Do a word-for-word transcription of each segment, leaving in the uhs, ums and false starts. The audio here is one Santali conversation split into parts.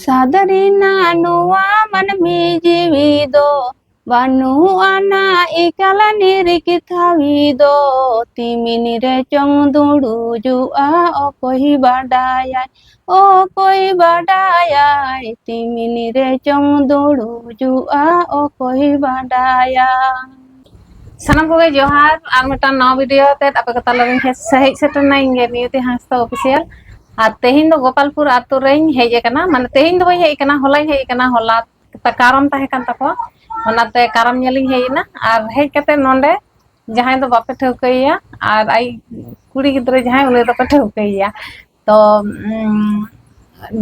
ᱥᱟᱫᱟᱨᱤᱱᱟ ᱱᱚᱣᱟ ᱢᱟᱹᱱᱢᱤ ᱡᱤᱣᱤ ᱫᱚ, ᱵᱟᱹᱱᱩᱜ ᱟᱱᱟ ᱮᱠᱟᱞ ᱱᱤᱨᱤᱠ ᱛᱷᱟᱹᱣᱤ ᱫᱚ᱾ ᱛᱤᱢᱤᱱ ᱨᱮ ᱪᱚᱝ ᱫᱩᱲᱩᱡᱩᱜᱼᱟ ᱚᱠᱚᱭ ᱵᱟᱰᱟᱭᱟᱭ, ᱚᱠᱚᱭ ᱵᱟᱰᱟᱭᱟᱭ᱾ ᱛᱤᱢᱤᱱ ᱨᱮ ᱪᱚᱝ ᱫᱩᱲᱩᱡᱩᱜᱼᱟ ᱚᱠᱚᱭ ᱵᱟᱰᱟᱭᱟ᱾ ᱥᱟᱱᱟᱢ ᱠᱚᱜᱮ ᱡᱚᱦᱟᱨ, ᱟᱨ ᱢᱤᱫᱴᱟᱝ ᱱᱟᱣᱟ ᱵᱷᱤᱰᱤᱭᱳ ᱟᱛᱮᱫ ᱟᱯᱮ ᱠᱚ ᱛᱟᱞᱟᱨᱤᱧ ᱦᱮᱡ ᱥᱮᱴᱮᱨ ᱮᱱᱟ, ᱤᱧ ᱜᱮ ᱱᱤᱭᱩᱛᱤ ᱦᱟᱸᱥᱫᱟ ᱚᱯᱷᱤᱥᱤᱭᱟᱞ᱾ ᱟᱨ ᱛᱮᱦᱮᱧ ᱫᱚ ᱜᱳᱯᱟᱞᱯᱩᱨ ᱟᱛᱳ ᱨᱮᱧ ᱦᱮᱡ ᱟᱠᱟᱱᱟ, ᱢᱟᱱᱮ ᱛᱮᱦᱮᱧ ᱫᱚ ᱵᱟᱹᱧ ᱦᱮᱡ ᱟᱠᱟᱱᱟ, ᱦᱚᱞᱟᱧ ᱦᱮᱡ ᱟᱠᱟᱱᱟ᱾ ᱦᱚᱞᱟ ᱠᱟᱨᱟᱢ ᱛᱟᱦᱮᱸ ᱠᱟᱱ ᱛᱟᱠᱚᱣᱟ, ᱚᱱᱟᱛᱮ ᱠᱟᱨᱟᱢ ᱧᱮᱞᱤᱧ ᱦᱮᱡ ᱮᱱᱟ᱾ ᱟᱨ ᱦᱮᱡ ᱠᱟᱛᱮ ᱱᱚᱰᱮ ᱡᱟᱦᱟᱸᱭ ᱫᱚ ᱵᱟᱯᱮ ᱴᱷᱟᱹᱣᱠᱟᱹᱭᱮᱭᱟ, ᱟᱨ ᱟᱡ ᱠᱩᱲᱤ ᱜᱤᱫᱽᱨᱟᱹ ᱡᱟᱦᱟᱸᱭ, ᱩᱱᱤ ᱫᱚᱯᱮ ᱴᱷᱟᱹᱣᱠᱟᱹᱭᱮᱭᱟ᱾ ᱛᱚ ᱩᱢ,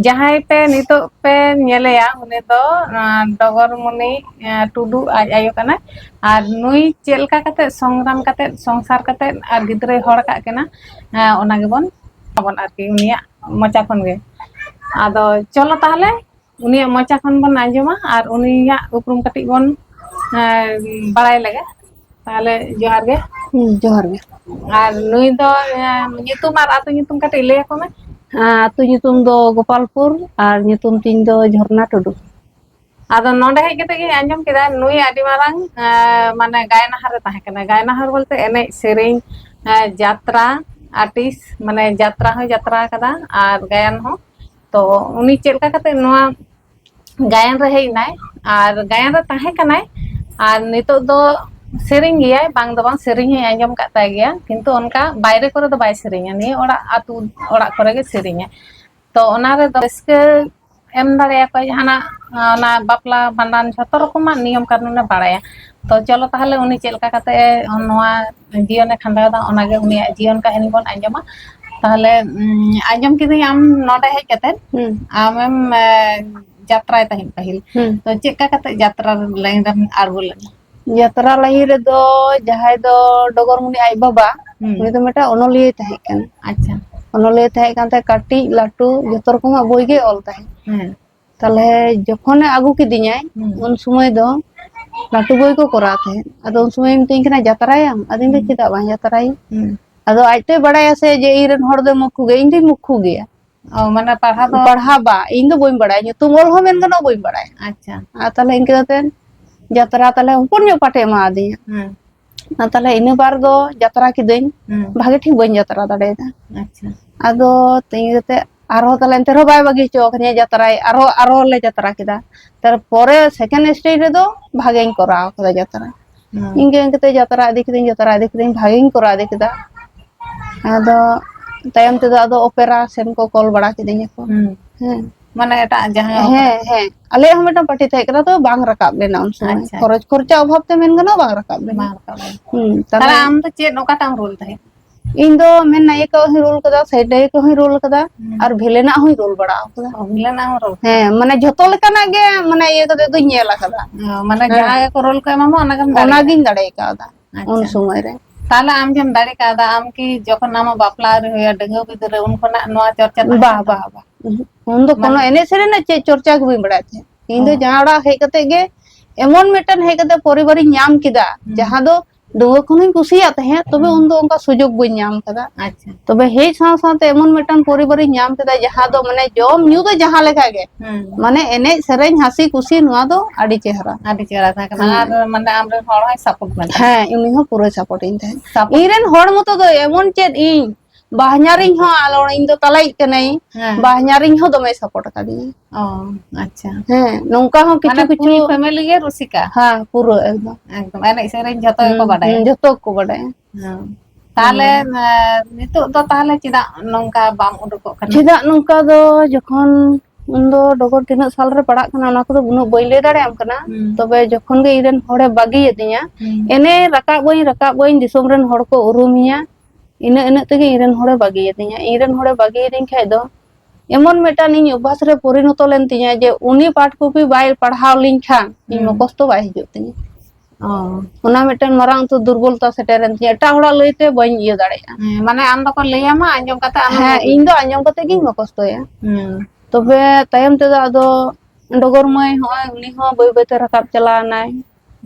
ᱡᱟᱦᱟᱸᱭ ᱯᱮ ᱱᱤᱛᱚᱜ ᱯᱮ ᱧᱮᱞᱮᱭᱟ, ᱩᱱᱤ ᱫᱚ ᱟᱸ, ᱰᱚᱜᱚᱨᱢᱩᱱᱤ ᱟᱸ, ᱴᱩᱰᱩ ᱟᱡ ᱟᱭᱳ ᱠᱟᱱᱟᱭ᱾ ᱟᱨ ᱱᱩᱭ ᱪᱮᱫ ᱞᱮᱠᱟ ᱠᱟᱛᱮ ᱥᱚᱝᱜᱨᱟᱢ ᱠᱟᱛᱮ, ᱥᱚᱝᱥᱟᱨ ᱠᱟᱛᱮ ᱟᱨ ᱜᱤᱫᱽᱨᱟᱹᱭ ᱦᱚᱲ ᱟᱠᱟᱫ ᱠᱤᱱᱟ, ᱟᱸ, ᱚᱱᱟ ᱜᱮᱵᱚᱱ ᱟᱵᱚᱱ ᱟᱨᱠᱤ ᱩᱱᱤᱭᱟᱜ ᱢᱚᱪᱟ ᱠᱷᱚᱱ ᱜᱮ᱾ ᱟᱫᱚ ᱪᱚᱞᱚ ᱛᱟᱦᱚᱞᱮ ᱩᱱᱤᱭᱟᱜ ᱢᱚᱪᱟ ᱠᱷᱚᱱ ᱵᱚᱱ ᱟᱸᱡᱚᱢᱟ ᱟᱨ ᱩᱱᱤᱭᱟᱜ ᱩᱯᱨᱩᱢ ᱠᱟᱹᱴᱤᱡ ᱵᱚᱱ ᱟᱸ, ᱵᱟᱲᱟᱭ ᱞᱮᱜᱮ᱾ ᱛᱟᱦᱚᱞᱮ ᱡᱚᱦᱟᱨ ᱜᱮ᱾ ᱦᱩᱸ, ᱡᱚᱦᱟᱨ ᱜᱮ᱾ ᱟᱨ ᱱᱩᱭ ᱫᱚ ᱟᱸ, ᱧᱩᱛᱩᱢ ᱟᱨ ᱟᱹᱛᱩ ᱧᱩᱛᱩᱢ ᱠᱟᱹᱴᱤᱡ ᱞᱟᱹᱭ ᱟᱠᱚ ᱢᱮ᱾ ᱟᱸ, ᱟᱹᱛᱩ ᱧᱩᱛᱩᱢ ᱫᱚ ᱜᱳᱯᱟᱞᱯᱩᱨ ᱟᱨ ᱧᱩᱛᱩᱢ ᱛᱤᱧ ᱫᱚ ᱡᱷᱚᱨᱱᱟ ᱴᱩᱰᱩ᱾ ᱟᱫᱚ ᱱᱚᱰᱮ ᱦᱮᱡ ᱠᱟᱛᱮ ᱜᱤᱧ ᱟᱸᱡᱚᱢ ᱠᱮᱫᱟ ᱱᱩᱭ ᱟᱹᱰᱤ ᱢᱟᱨᱟᱝ ᱟᱸ, ᱢᱟᱱᱮ ᱜᱟᱭᱱᱟᱦᱟᱨ ᱨᱮ ᱛᱟᱦᱮᱸ ᱠᱟᱱᱟ᱾ ᱜᱟᱭᱱᱟᱦᱟᱨ ᱵᱚᱞᱛᱮ ᱮᱱᱮᱡ ᱥᱮᱨᱮᱧ, ᱟᱸ, ᱡᱟᱛᱨᱟ ᱟᱨᱴᱤᱥᱴ, ᱢᱟᱱᱮ ᱡᱟᱛᱨᱟ ᱦᱚᱸᱭ ᱡᱟᱛᱨᱟ ᱟᱠᱟᱫᱟ ᱟᱨ ᱜᱟᱭᱟᱱ ᱦᱚᱸ᱾ ᱛᱚ ᱩᱱᱤ ᱪᱮᱫ ᱞᱮᱠᱟ ᱠᱟᱛᱮ ᱱᱚᱣᱟ ᱜᱟᱭᱟᱱ ᱨᱮ ᱦᱮᱡ ᱮᱱᱟᱭ ᱟᱨ ᱜᱟᱭᱟᱱ ᱨᱮ ᱛᱟᱦᱮᱸ ᱠᱟᱱᱟᱭ, ᱟᱨ ᱱᱤᱛᱚᱜ ᱫᱚ ᱥᱮᱨᱮᱧ ᱜᱮᱭᱟᱭ, ᱵᱟᱝ ᱫᱚ ᱵᱟᱝ, ᱥᱮᱨᱮᱧ ᱦᱚᱸᱧ ᱟᱸᱡᱚᱢ ᱟᱠᱟᱫ ᱛᱟᱭ ᱜᱮᱭᱟ, ᱠᱤᱱᱛᱩ ᱚᱱᱠᱟ ᱵᱟᱭᱨᱮ ᱠᱚᱨᱮ ᱫᱚ ᱵᱟᱭ ᱥᱮᱨᱮᱧᱟ, ᱱᱤᱭᱟᱹ ᱚᱲᱟᱜ ᱟᱹᱛᱩ ᱚᱲᱟᱜ ᱠᱚᱨᱮ ᱜᱮ ᱥᱮᱨᱮᱧᱟᱭ᱾ ᱛᱚ ᱚᱱᱟ ᱨᱮᱫᱚ ᱨᱟᱹᱥᱠᱟᱹ ᱮᱢ ᱫᱟᱲᱮᱭᱟᱠᱚᱣᱟ ᱡᱟᱦᱟᱱᱟᱜ, ᱚᱱᱟ ᱵᱟᱯᱞᱟ ᱵᱷᱟᱸᱰᱟᱱ ᱡᱷᱚᱛᱚ ᱨᱚᱠᱚᱢᱟᱜ ᱱᱤᱭᱚᱢ ᱠᱟᱹᱱᱩᱱᱮ ᱵᱟᱲᱟᱭᱟ᱾ ᱛᱚ ᱪᱚᱞᱚ ᱛᱟᱦᱚᱞᱮ ᱩᱱᱤ ᱪᱮᱫ ᱞᱮᱠᱟ ᱠᱟᱛᱮ ᱱᱚᱣᱟ ᱡᱤᱭᱚᱱᱮ ᱠᱷᱟᱸᱰᱟᱣ ᱮᱫᱟ, ᱚᱱᱟᱜᱮ ᱩᱱᱤᱭᱟᱜ ᱡᱤᱭᱚᱱ ᱠᱟᱹᱦᱱᱤ ᱵᱚᱱ ᱟᱸᱡᱚᱢᱟ᱾ ᱛᱟᱦᱚᱞᱮ ᱩᱢ, ᱟᱸᱡᱚᱢ ᱠᱤᱫᱟᱹᱧ ᱟᱢ ᱱᱚᱰᱮ ᱦᱮᱡ ᱠᱟᱛᱮ ᱦᱩᱸ᱾ ᱟᱢᱮᱢ ᱮ, ᱡᱟᱛᱨᱟᱭ ᱛᱟᱦᱮᱸᱫ ᱯᱟᱹᱦᱤᱞ᱾ ᱦᱩᱸ᱾ ᱛᱚ ᱪᱮᱫ ᱞᱮᱠᱟ ᱠᱟᱛᱮ ᱡᱟᱛᱨᱟ ᱞᱟᱭᱤᱱ ᱨᱮᱢ ᱟᱬᱜᱚ ᱞᱮᱱᱟ? ᱡᱟᱛᱨᱟ ᱞᱟᱭᱤᱱ ᱨᱮᱫᱚ ᱡᱟᱦᱟᱸᱭ ᱫᱚ ᱰᱚᱜᱚᱨᱢᱩᱱᱤ ᱟᱡ ᱵᱟᱵᱟ, ᱦᱩᱸ᱾ ᱩᱱᱤ ᱫᱚ ᱢᱤᱫᱴᱟᱝ ᱚᱱᱚᱞᱤᱭᱟᱹᱭ ᱛᱟᱦᱮᱸ ᱠᱟᱱᱟ᱾ ᱟᱪᱪᱷᱟ᱾ ᱚᱱᱚᱞᱤᱭᱟᱹᱭ ᱛᱟᱦᱮᱸ ᱠᱟᱱ ᱛᱟᱦᱮᱸᱫ, ᱠᱟᱹᱴᱤᱡ ᱞᱟᱹᱴᱩ ᱡᱚᱛᱚ ᱨᱚᱠᱚᱢᱟᱜ ᱵᱳᱭ ᱜᱮ ᱚᱞ ᱛᱟᱦᱮᱸᱫ᱾ ᱦᱮᱸ᱾ ᱛᱟᱦᱞᱮ ᱡᱚᱠᱷᱚᱱᱮ ᱟᱹᱜᱩ ᱠᱤᱫᱤᱧᱟᱭ, ᱦᱩᱸ᱾ ᱩᱱ ᱥᱚᱢᱚᱭ ᱫᱚ ᱞᱟᱹᱴᱩ ᱵᱳᱭ ᱠᱚ ᱠᱚᱨᱟᱣ ᱛᱟᱦᱮᱸᱫ᱾ ᱟᱫᱚ ᱩᱱ ᱥᱚᱢᱚᱭ ᱢᱤᱛᱟᱹᱧ ᱠᱟᱱᱟ, "ᱡᱟᱛᱨᱟᱭᱟᱢ?" ᱟᱫᱚᱧ ᱫᱚ, ᱦᱩᱸ᱾ "ᱪᱮᱫᱟᱜ ᱵᱟᱝ ᱡᱟᱛᱨᱟᱭᱟᱹᱧ?" ᱦᱩᱸ᱾ ᱟᱫᱚ ᱟᱡ ᱛᱚᱭ ᱵᱟᱲᱟᱭᱟ ᱥᱮ ᱡᱮ ᱤᱧ ᱨᱮᱱ ᱦᱚᱲ ᱫᱚᱭ ᱢᱩᱠᱷᱩ ᱜᱮᱭᱟ, ᱤᱧ ᱫᱚᱧ ᱢᱩᱠᱷᱩ ᱜᱮᱭᱟ᱾ ᱚ, ᱢᱟᱱᱮ ᱯᱟᱲᱦᱟᱣ ᱫᱚ? ᱯᱟᱲᱦᱟᱣ ᱵᱟ, ᱤᱧ ᱫᱚ ᱵᱟᱹᱧ ᱵᱟᱲᱟᱭᱟ, ᱧᱩᱛᱩᱢ ᱚᱞ ᱦᱚᱸ ᱢᱮᱱ ᱜᱟᱱᱚᱜᱼᱟ ᱵᱟᱹᱧ ᱵᱟᱲᱟᱭᱟ᱾ ᱟᱪᱪᱷᱟ᱾ ᱟᱨ ᱛᱟᱦᱞᱮ ᱤᱱᱠᱟᱹ ᱠᱟᱛᱮ ᱡᱟᱛᱨᱟ ᱛᱟᱦᱞᱮ ᱦᱚᱯᱚᱱ ᱧᱚᱜ ᱯᱟᱴᱷᱮ ᱮᱢᱟᱣᱟᱫᱤᱧᱟ᱾ ᱦᱮᱸ᱾ ᱟᱨ ᱛᱟᱦᱞᱮ ᱤᱱᱟᱹ ᱵᱟᱨ ᱫᱚ ᱡᱟᱛᱨᱟ ᱠᱤᱫᱟᱹᱧ, ᱦᱩᱸ᱾ ᱵᱷᱟᱜᱮ ᱴᱷᱤᱠ ᱵᱟᱹᱧ ᱡᱟᱛᱨᱟ ᱫᱟᱲᱮᱭᱟᱫᱟ᱾ ᱟᱪᱪᱷᱟ᱾ ᱟᱫᱚ ᱛᱤᱧ ᱠᱟᱛᱮ ᱟᱨᱦᱚᱸ ᱛᱟᱦᱞᱮ ᱮᱱᱛᱮ ᱨᱮᱦᱚᱸ ᱵᱟᱭ ᱵᱟᱹᱜᱤ ᱦᱚᱪᱚ ᱟᱠᱟᱫᱤᱧᱟ ᱡᱟᱛᱨᱟᱭ, ᱟᱨᱦᱚᱸ, ᱟᱨᱦᱚᱸ ᱞᱮ ᱡᱟᱛᱨᱟ ᱠᱮᱫᱟ᱾ ᱛᱟᱨᱯᱚᱨᱮ second stage ᱨᱮᱫᱚ ᱵᱷᱟᱜᱮᱧ ᱠᱚᱨᱟᱣ ᱠᱟᱫᱟ ᱡᱟᱛᱨᱟ᱾ ᱦᱩᱸ᱾ ᱤᱱᱠᱟᱹ ᱤᱱᱠᱟᱹ ᱛᱮ ᱡᱟᱛᱨᱟ ᱤᱫᱤ ᱠᱤᱫᱟᱹᱧ, ᱡᱟᱛᱨᱟ ᱤᱫᱤ ᱠᱤᱫᱟᱹᱧ, ᱵᱷᱟᱜᱮᱧ ᱠᱚᱨᱟᱣ ᱤᱫᱤ ᱠᱮᱫᱟ᱾ ᱟᱫᱚ ᱛᱟᱭᱚᱢ ᱛᱮᱫᱚ ᱟᱫᱚ ᱚᱯᱮᱨᱟ ᱥᱮᱱ ᱠᱚ ᱠᱚᱞ ᱵᱟᱲᱟ ᱠᱤᱫᱤᱧᱟ ᱠᱚ᱾ ᱦᱩᱸ᱾ ᱦᱮᱸ᱾ ᱢᱟᱱᱮ ᱮᱴᱟᱜ ᱡᱟᱦᱟᱸ ᱦᱮᱸ, ᱦᱮᱸ᱾ ᱟᱞᱮᱭᱟᱜ ᱦᱚᱸ ᱢᱤᱫᱴᱟᱝ ᱯᱟᱨᱴᱤ ᱛᱟᱦᱮᱸ ᱠᱟᱱᱟ, ᱛᱚ ᱵᱟᱝ ᱨᱟᱠᱟᱵ ᱞᱮᱱᱟ ᱩᱱ ᱥᱚᱢᱚᱭ᱾ ᱟᱪᱪᱷᱟ᱾ ᱠᱷᱚᱨᱚᱪ ᱠᱷᱚᱨᱪᱟ ᱚᱵᱷᱟᱵ ᱛᱮ ᱢᱮᱱ ᱜᱟᱱᱚᱜᱼᱟ, ᱵᱟᱝ ᱨᱟᱠᱟᱵ ᱞᱮᱱᱟ᱾ ᱵᱟᱝ ᱨᱟᱠᱟᱵ ᱞᱮᱱᱟ᱾ ᱦᱩᱸ, ᱛᱟᱦᱞᱮ ᱛᱟᱦᱞᱮ ᱟᱢ ᱫᱚ ᱪᱮᱫ ᱚᱠᱟᱴᱟᱜ ᱮᱢ ᱨᱳᱞ ᱛᱟᱦᱮᱸᱫ? ᱤᱧ ᱫᱚ ᱢᱮᱱ ᱱᱟᱭᱤᱠᱟ ᱦᱚᱸᱧ ᱨᱳᱞ ᱠᱟᱫᱟ, ᱥᱟᱭᱤᱰ ᱱᱟᱭᱤᱠᱟ ᱦᱚᱸᱧ ᱨᱳᱞ ᱠᱟᱫᱟ, ᱦᱩᱸ᱾ ᱟᱨ ᱵᱷᱤᱞᱮᱱᱟᱜ ᱦᱚᱸᱧ ᱨᱳᱞ ᱵᱟᱲᱟ ᱠᱟᱫᱟ᱾ ᱚ, ᱵᱷᱤᱞᱮᱱᱟᱜ ᱦᱚᱸ ᱨᱳᱞ ᱠᱟᱫᱟ᱾ ᱦᱮᱸ, ᱢᱟᱱᱮ ᱡᱷᱚᱛᱚ ᱞᱮᱠᱟᱱᱟᱜ ᱜᱮ ᱢᱟᱱᱮ ᱤᱭᱟᱹ ᱠᱟᱛᱮ ᱫᱚᱧ ᱧᱮᱞ ᱟᱠᱟᱫᱟ᱾ ᱚ, ᱢᱟᱱᱮ ᱦᱮᱸ᱾ ᱡᱟᱦᱟᱸ ᱜᱮᱠᱚ ᱨᱳᱞ ᱠᱚ ᱮᱢᱟᱢᱟ, ᱚᱱᱟ ᱜᱮᱢ ᱫᱟᱲᱮᱭᱟᱜᱼᱟ? ᱚᱱᱟᱜᱤᱧ ᱫᱟᱲᱮ ᱠᱟᱣᱫᱟ ᱩᱱ ᱟᱪᱪᱷᱟ᱾ ᱥᱚᱢᱚᱭ ᱨᱮ᱾ ᱛᱟᱦᱞᱮ ᱟᱢ ᱡᱮᱢ ᱫᱟᱲᱮ ᱠᱟᱣᱫᱟ, ᱟᱢ ᱠᱤ ᱡᱚᱠᱷᱚᱱ ᱟᱢᱟᱜ ᱵᱟᱯᱞᱟ ᱟᱹᱣᱨᱤ ᱦᱩᱭᱩᱜᱼᱟ, ᱰᱟᱺᱜᱩᱣᱟᱹ ᱵᱤᱫᱟᱹᱞ ᱨᱮ, ᱩᱱ ᱠᱷᱚᱱᱟᱜ ᱱᱚᱣᱟ ᱪᱚᱨᱪᱟ ᱛᱟᱦᱮᱸ ᱵᱟ, ᱠᱟᱱᱟ? ᱵᱟ, ᱵᱟ᱾ ᱩᱦᱩᱸ᱾ ᱩᱱ ᱫᱚ ᱠᱳᱱᱳ ᱢᱟᱱᱮ ᱮᱱᱮᱡ ᱥᱮᱨᱮᱧ ᱨᱮᱱᱟᱜ ᱪᱮᱫ ᱪᱚᱨᱪᱟ ᱜᱮ ᱵᱟᱹᱧ ᱵᱟᱲᱟᱭ ᱛᱟᱦᱮᱸᱫ᱾ ᱤᱧ ᱫᱚ ᱚ᱾ ᱡᱟᱦᱟᱸ ᱚᱲᱟᱜ ᱦᱮᱡ ᱠᱟᱛᱮ ᱜᱮ ᱮᱢᱚᱱ ᱢᱤᱫᱴᱟᱝ ᱦᱮᱡ ᱠᱟᱛᱮ ᱯᱚᱨᱤᱵᱟᱨᱤᱧ ᱧᱟᱢ ᱠᱮᱫᱟ, ᱦᱩᱸ᱾ ᱡᱟᱦᱟᱸ ᱫᱚ ᱰᱟᱺᱜᱩᱣᱟᱹ ᱠᱷᱚᱱᱤᱧ ᱠᱩᱥᱤᱭᱟᱜ ᱛᱟᱦᱮᱸᱫ, ᱛᱚᱵᱮ ᱦᱩᱸ᱾ ᱩᱱ ᱫᱚ ᱚᱱᱠᱟ ᱥᱩᱡᱳᱜᱽ ᱵᱟᱹᱧ ᱧᱟᱢ ᱠᱟᱫᱟ᱾ ᱟᱪᱪᱷᱟ᱾ ᱛᱚᱵᱮ ᱦᱮᱡ ᱥᱟᱶ ᱥᱟᱶᱛᱮ ᱮᱢᱚᱱ ᱢᱤᱫᱴᱟᱝ ᱯᱚᱨᱤᱵᱟᱨᱤᱧ ᱧᱟᱢ ᱠᱮᱫᱟ, ᱡᱟᱦᱟᱸ ᱫᱚ ᱢᱟᱱᱮ ᱡᱚᱢ ᱧᱩ ᱫᱚ ᱡᱟᱦᱟᱸ ᱞᱮᱠᱟ ᱜᱮ, ᱦᱩᱸ᱾ ᱢᱟᱱᱮ ᱮᱱᱮᱡ ᱥᱮᱨᱮᱧ ᱦᱟᱹᱥᱤ ᱠᱩᱥᱤ ᱱᱚᱣᱟ ᱫᱚ ᱟᱹᱰᱤ ᱪᱮᱦᱨᱟ᱾ ᱟᱹᱰᱤ ᱪᱮᱦᱨᱟ ᱛᱟᱦᱮᱸ ᱠᱟᱱᱟ᱾ ᱦᱩᱸ᱾ ᱟᱨ ᱢᱟᱱᱮ ᱟᱢᱨᱮᱱ ᱦᱚᱲ ᱦᱚᱸᱭ ᱥᱟᱯᱳᱨᱴ ᱢᱮ ᱛᱟᱦᱮᱸᱫ᱾ ᱦᱮᱸ, ᱩᱱᱤ ᱦᱚᱸ ᱯᱩᱨᱟᱹᱭ ᱥᱟᱯᱳᱨᱴ ᱤᱧ ᱛᱟᱦᱮᱸᱫ᱾ ᱥᱟᱯᱳᱨᱴ᱾ ᱤᱧ ᱨᱮᱱ ᱦᱚᱲ ᱢᱚᱛᱚ ᱫᱚ ᱮᱢᱚᱱ ᱪᱮᱫ ᱤᱧ ᱵᱟᱦᱧᱟᱨᱤᱧ ᱦᱚᱸ ᱟᱞᱚ, ᱤᱧ ᱫᱚ ᱛᱟᱞᱟᱭᱤᱡ ᱠᱟᱹᱱᱟᱹᱧ, ᱦᱮᱸ᱾ ᱵᱟᱦᱧᱟᱨᱤᱧ ᱦᱚᱸ ᱫᱚᱢᱮᱭ ᱥᱟᱯᱳᱨᱴ ᱟᱠᱟᱫᱤᱧᱟ᱾ ᱚ, ᱟᱪᱪᱷᱟ᱾ ᱦᱮᱸ, ᱱᱚᱝᱠᱟ ᱦᱚᱸ ᱠᱤᱪᱷᱩ ᱢᱟᱱᱮ ᱠᱤᱪᱷᱩ ᱯᱩᱨᱟᱹ ᱯᱷᱮᱢᱮᱞᱤ ᱜᱮ ᱨᱩᱥᱤᱠᱟ? ᱦᱮᱸ, ᱯᱩᱨᱟᱹ ᱮᱠᱫᱚᱢ᱾ ᱮᱠᱫᱚᱢ, ᱮᱱᱮᱡ ᱥᱮᱨᱮᱧ ᱡᱷᱚᱛᱚ ᱜᱮᱠᱚ ᱦᱩᱸ, ᱵᱟᱰᱟᱭᱟ? ᱦᱩᱸ, ᱡᱷᱚᱛᱚ ᱜᱮᱠᱚ ᱵᱟᱰᱟᱭᱟ᱾ ᱦᱮᱸ᱾ ᱛᱟᱦᱞᱮ, ᱦᱩᱸ᱾ ᱮᱸ, ᱱᱤᱛᱚᱜ ᱫᱚ ᱛᱟᱦᱞᱮ ᱪᱮᱫᱟᱜ ᱱᱚᱝᱠᱟ ᱵᱟᱢ ᱩᱰᱩᱠᱚᱜ ᱠᱟᱱᱟ? ᱪᱮᱫᱟᱜ ᱱᱚᱝᱠᱟ ᱫᱚ ᱡᱚᱠᱷᱚᱱ ᱩᱱᱫᱚ ᱰᱚᱜᱚᱨ ᱛᱤᱱᱟᱹᱜ ᱥᱟᱞ ᱨᱮ ᱯᱟᱲᱟᱜ ᱠᱟᱱᱟ, ᱚᱱᱟ ᱠᱚᱫᱚ ᱩᱱᱟᱹᱜ ᱵᱟᱹᱧ ᱞᱟᱹᱭ ᱫᱟᱲᱮᱭᱟᱢ ᱠᱟᱱᱟ᱾ ᱦᱩᱸ᱾ ᱛᱚᱵᱮ ᱡᱚᱠᱷᱚᱱ ᱜᱮ ᱤᱧ ᱨᱮᱱ ᱦᱚᱲᱮ ᱵᱟᱹᱜᱤᱭᱟᱹᱫᱤᱧᱟ, ᱦᱩᱸ᱾ ᱮᱱᱮ ᱨᱟᱠᱟᱵ ᱟᱹᱧ, ᱨᱟᱠᱟᱵ ᱟᱹᱧ, ᱫᱤᱥᱚᱢ ᱨᱮᱱ ᱦᱚᱲ ᱠᱚ ᱩᱨᱩᱢᱤᱧᱟ, ᱤᱱᱟᱹ ᱤᱱᱟᱹᱜ ᱛᱮᱜᱮ ᱤᱧ ᱨᱮᱱ ᱦᱚᱲᱮ ᱵᱟᱹᱜᱤᱭᱟᱹᱫᱤᱧᱟ᱾ ᱤᱧ ᱨᱮᱱ ᱦᱚᱲᱮ ᱵᱟᱹᱜᱤᱭᱟᱹᱫᱤᱧ ᱠᱷᱟᱡ ᱫᱚ, ᱮᱢᱚᱱ ᱢᱤᱫᱴᱟᱝ ᱤᱧ ᱚᱵᱵᱷᱟᱥ ᱨᱮ ᱯᱚᱨᱤᱱᱚᱛᱚ ᱞᱮᱱ ᱛᱤᱧᱟ ᱡᱮ ᱩᱱᱤ ᱯᱟᱴ ᱠᱚᱯᱤ ᱵᱟᱭ ᱯᱟᱲᱦᱟᱣ ᱞᱤᱧ ᱠᱷᱟᱱ ᱤᱧ ᱦᱩᱸ᱾ ᱢᱩᱠᱷᱚᱥᱛᱚ ᱵᱟᱭ ᱦᱤᱡᱩᱜ ᱛᱤᱧᱟ᱾ ᱚ᱾ ᱚᱱᱟ ᱢᱤᱫᱴᱟᱝ ᱢᱟᱨᱟᱝ ᱩᱛᱟᱹᱨ ᱫᱩᱨᱵᱚᱞᱛᱟ ᱥᱮᱴᱮᱨᱮᱱ ᱛᱤᱧᱟ, ᱮᱴᱟᱜ ᱦᱚᱲᱟᱜ ᱞᱟᱹᱭᱛᱮ ᱵᱟᱹᱧ ᱤᱭᱟᱹ ᱫᱟᱲᱮᱭᱟᱜᱼᱟ᱾ ᱦᱮᱸ, ᱢᱟᱱᱮ ᱟᱢ ᱫᱚᱠᱚ ᱞᱟᱹᱭᱟᱢᱟ, ᱟᱸᱡᱚᱢ ᱠᱟᱛᱮ ᱟᱢᱮᱢ ᱦᱮᱸ, ᱵᱟᱹᱜᱤᱭᱟ᱾ ᱤᱧ ᱫᱚ ᱟᱸᱡᱚᱢ ᱠᱟᱛᱮ ᱜᱤᱧ ᱢᱩᱠᱷᱚᱥᱛᱚᱭᱟ᱾ ᱦᱩᱸ᱾ ᱛᱚᱵᱮ ᱛᱟᱭᱚᱢ ᱛᱮᱫᱚ ᱟᱫᱚ ᱰᱚᱜᱚᱨ ᱢᱟᱹᱭ ᱦᱚᱸᱜᱼᱚᱭ ᱩᱱᱤ ᱦᱚᱸ ᱵᱟᱹᱭ ᱵᱟᱹᱭ ᱛᱮ ᱨᱟᱠᱟᱵ ᱪᱟᱞᱟᱣ ᱮᱱᱟᱭ,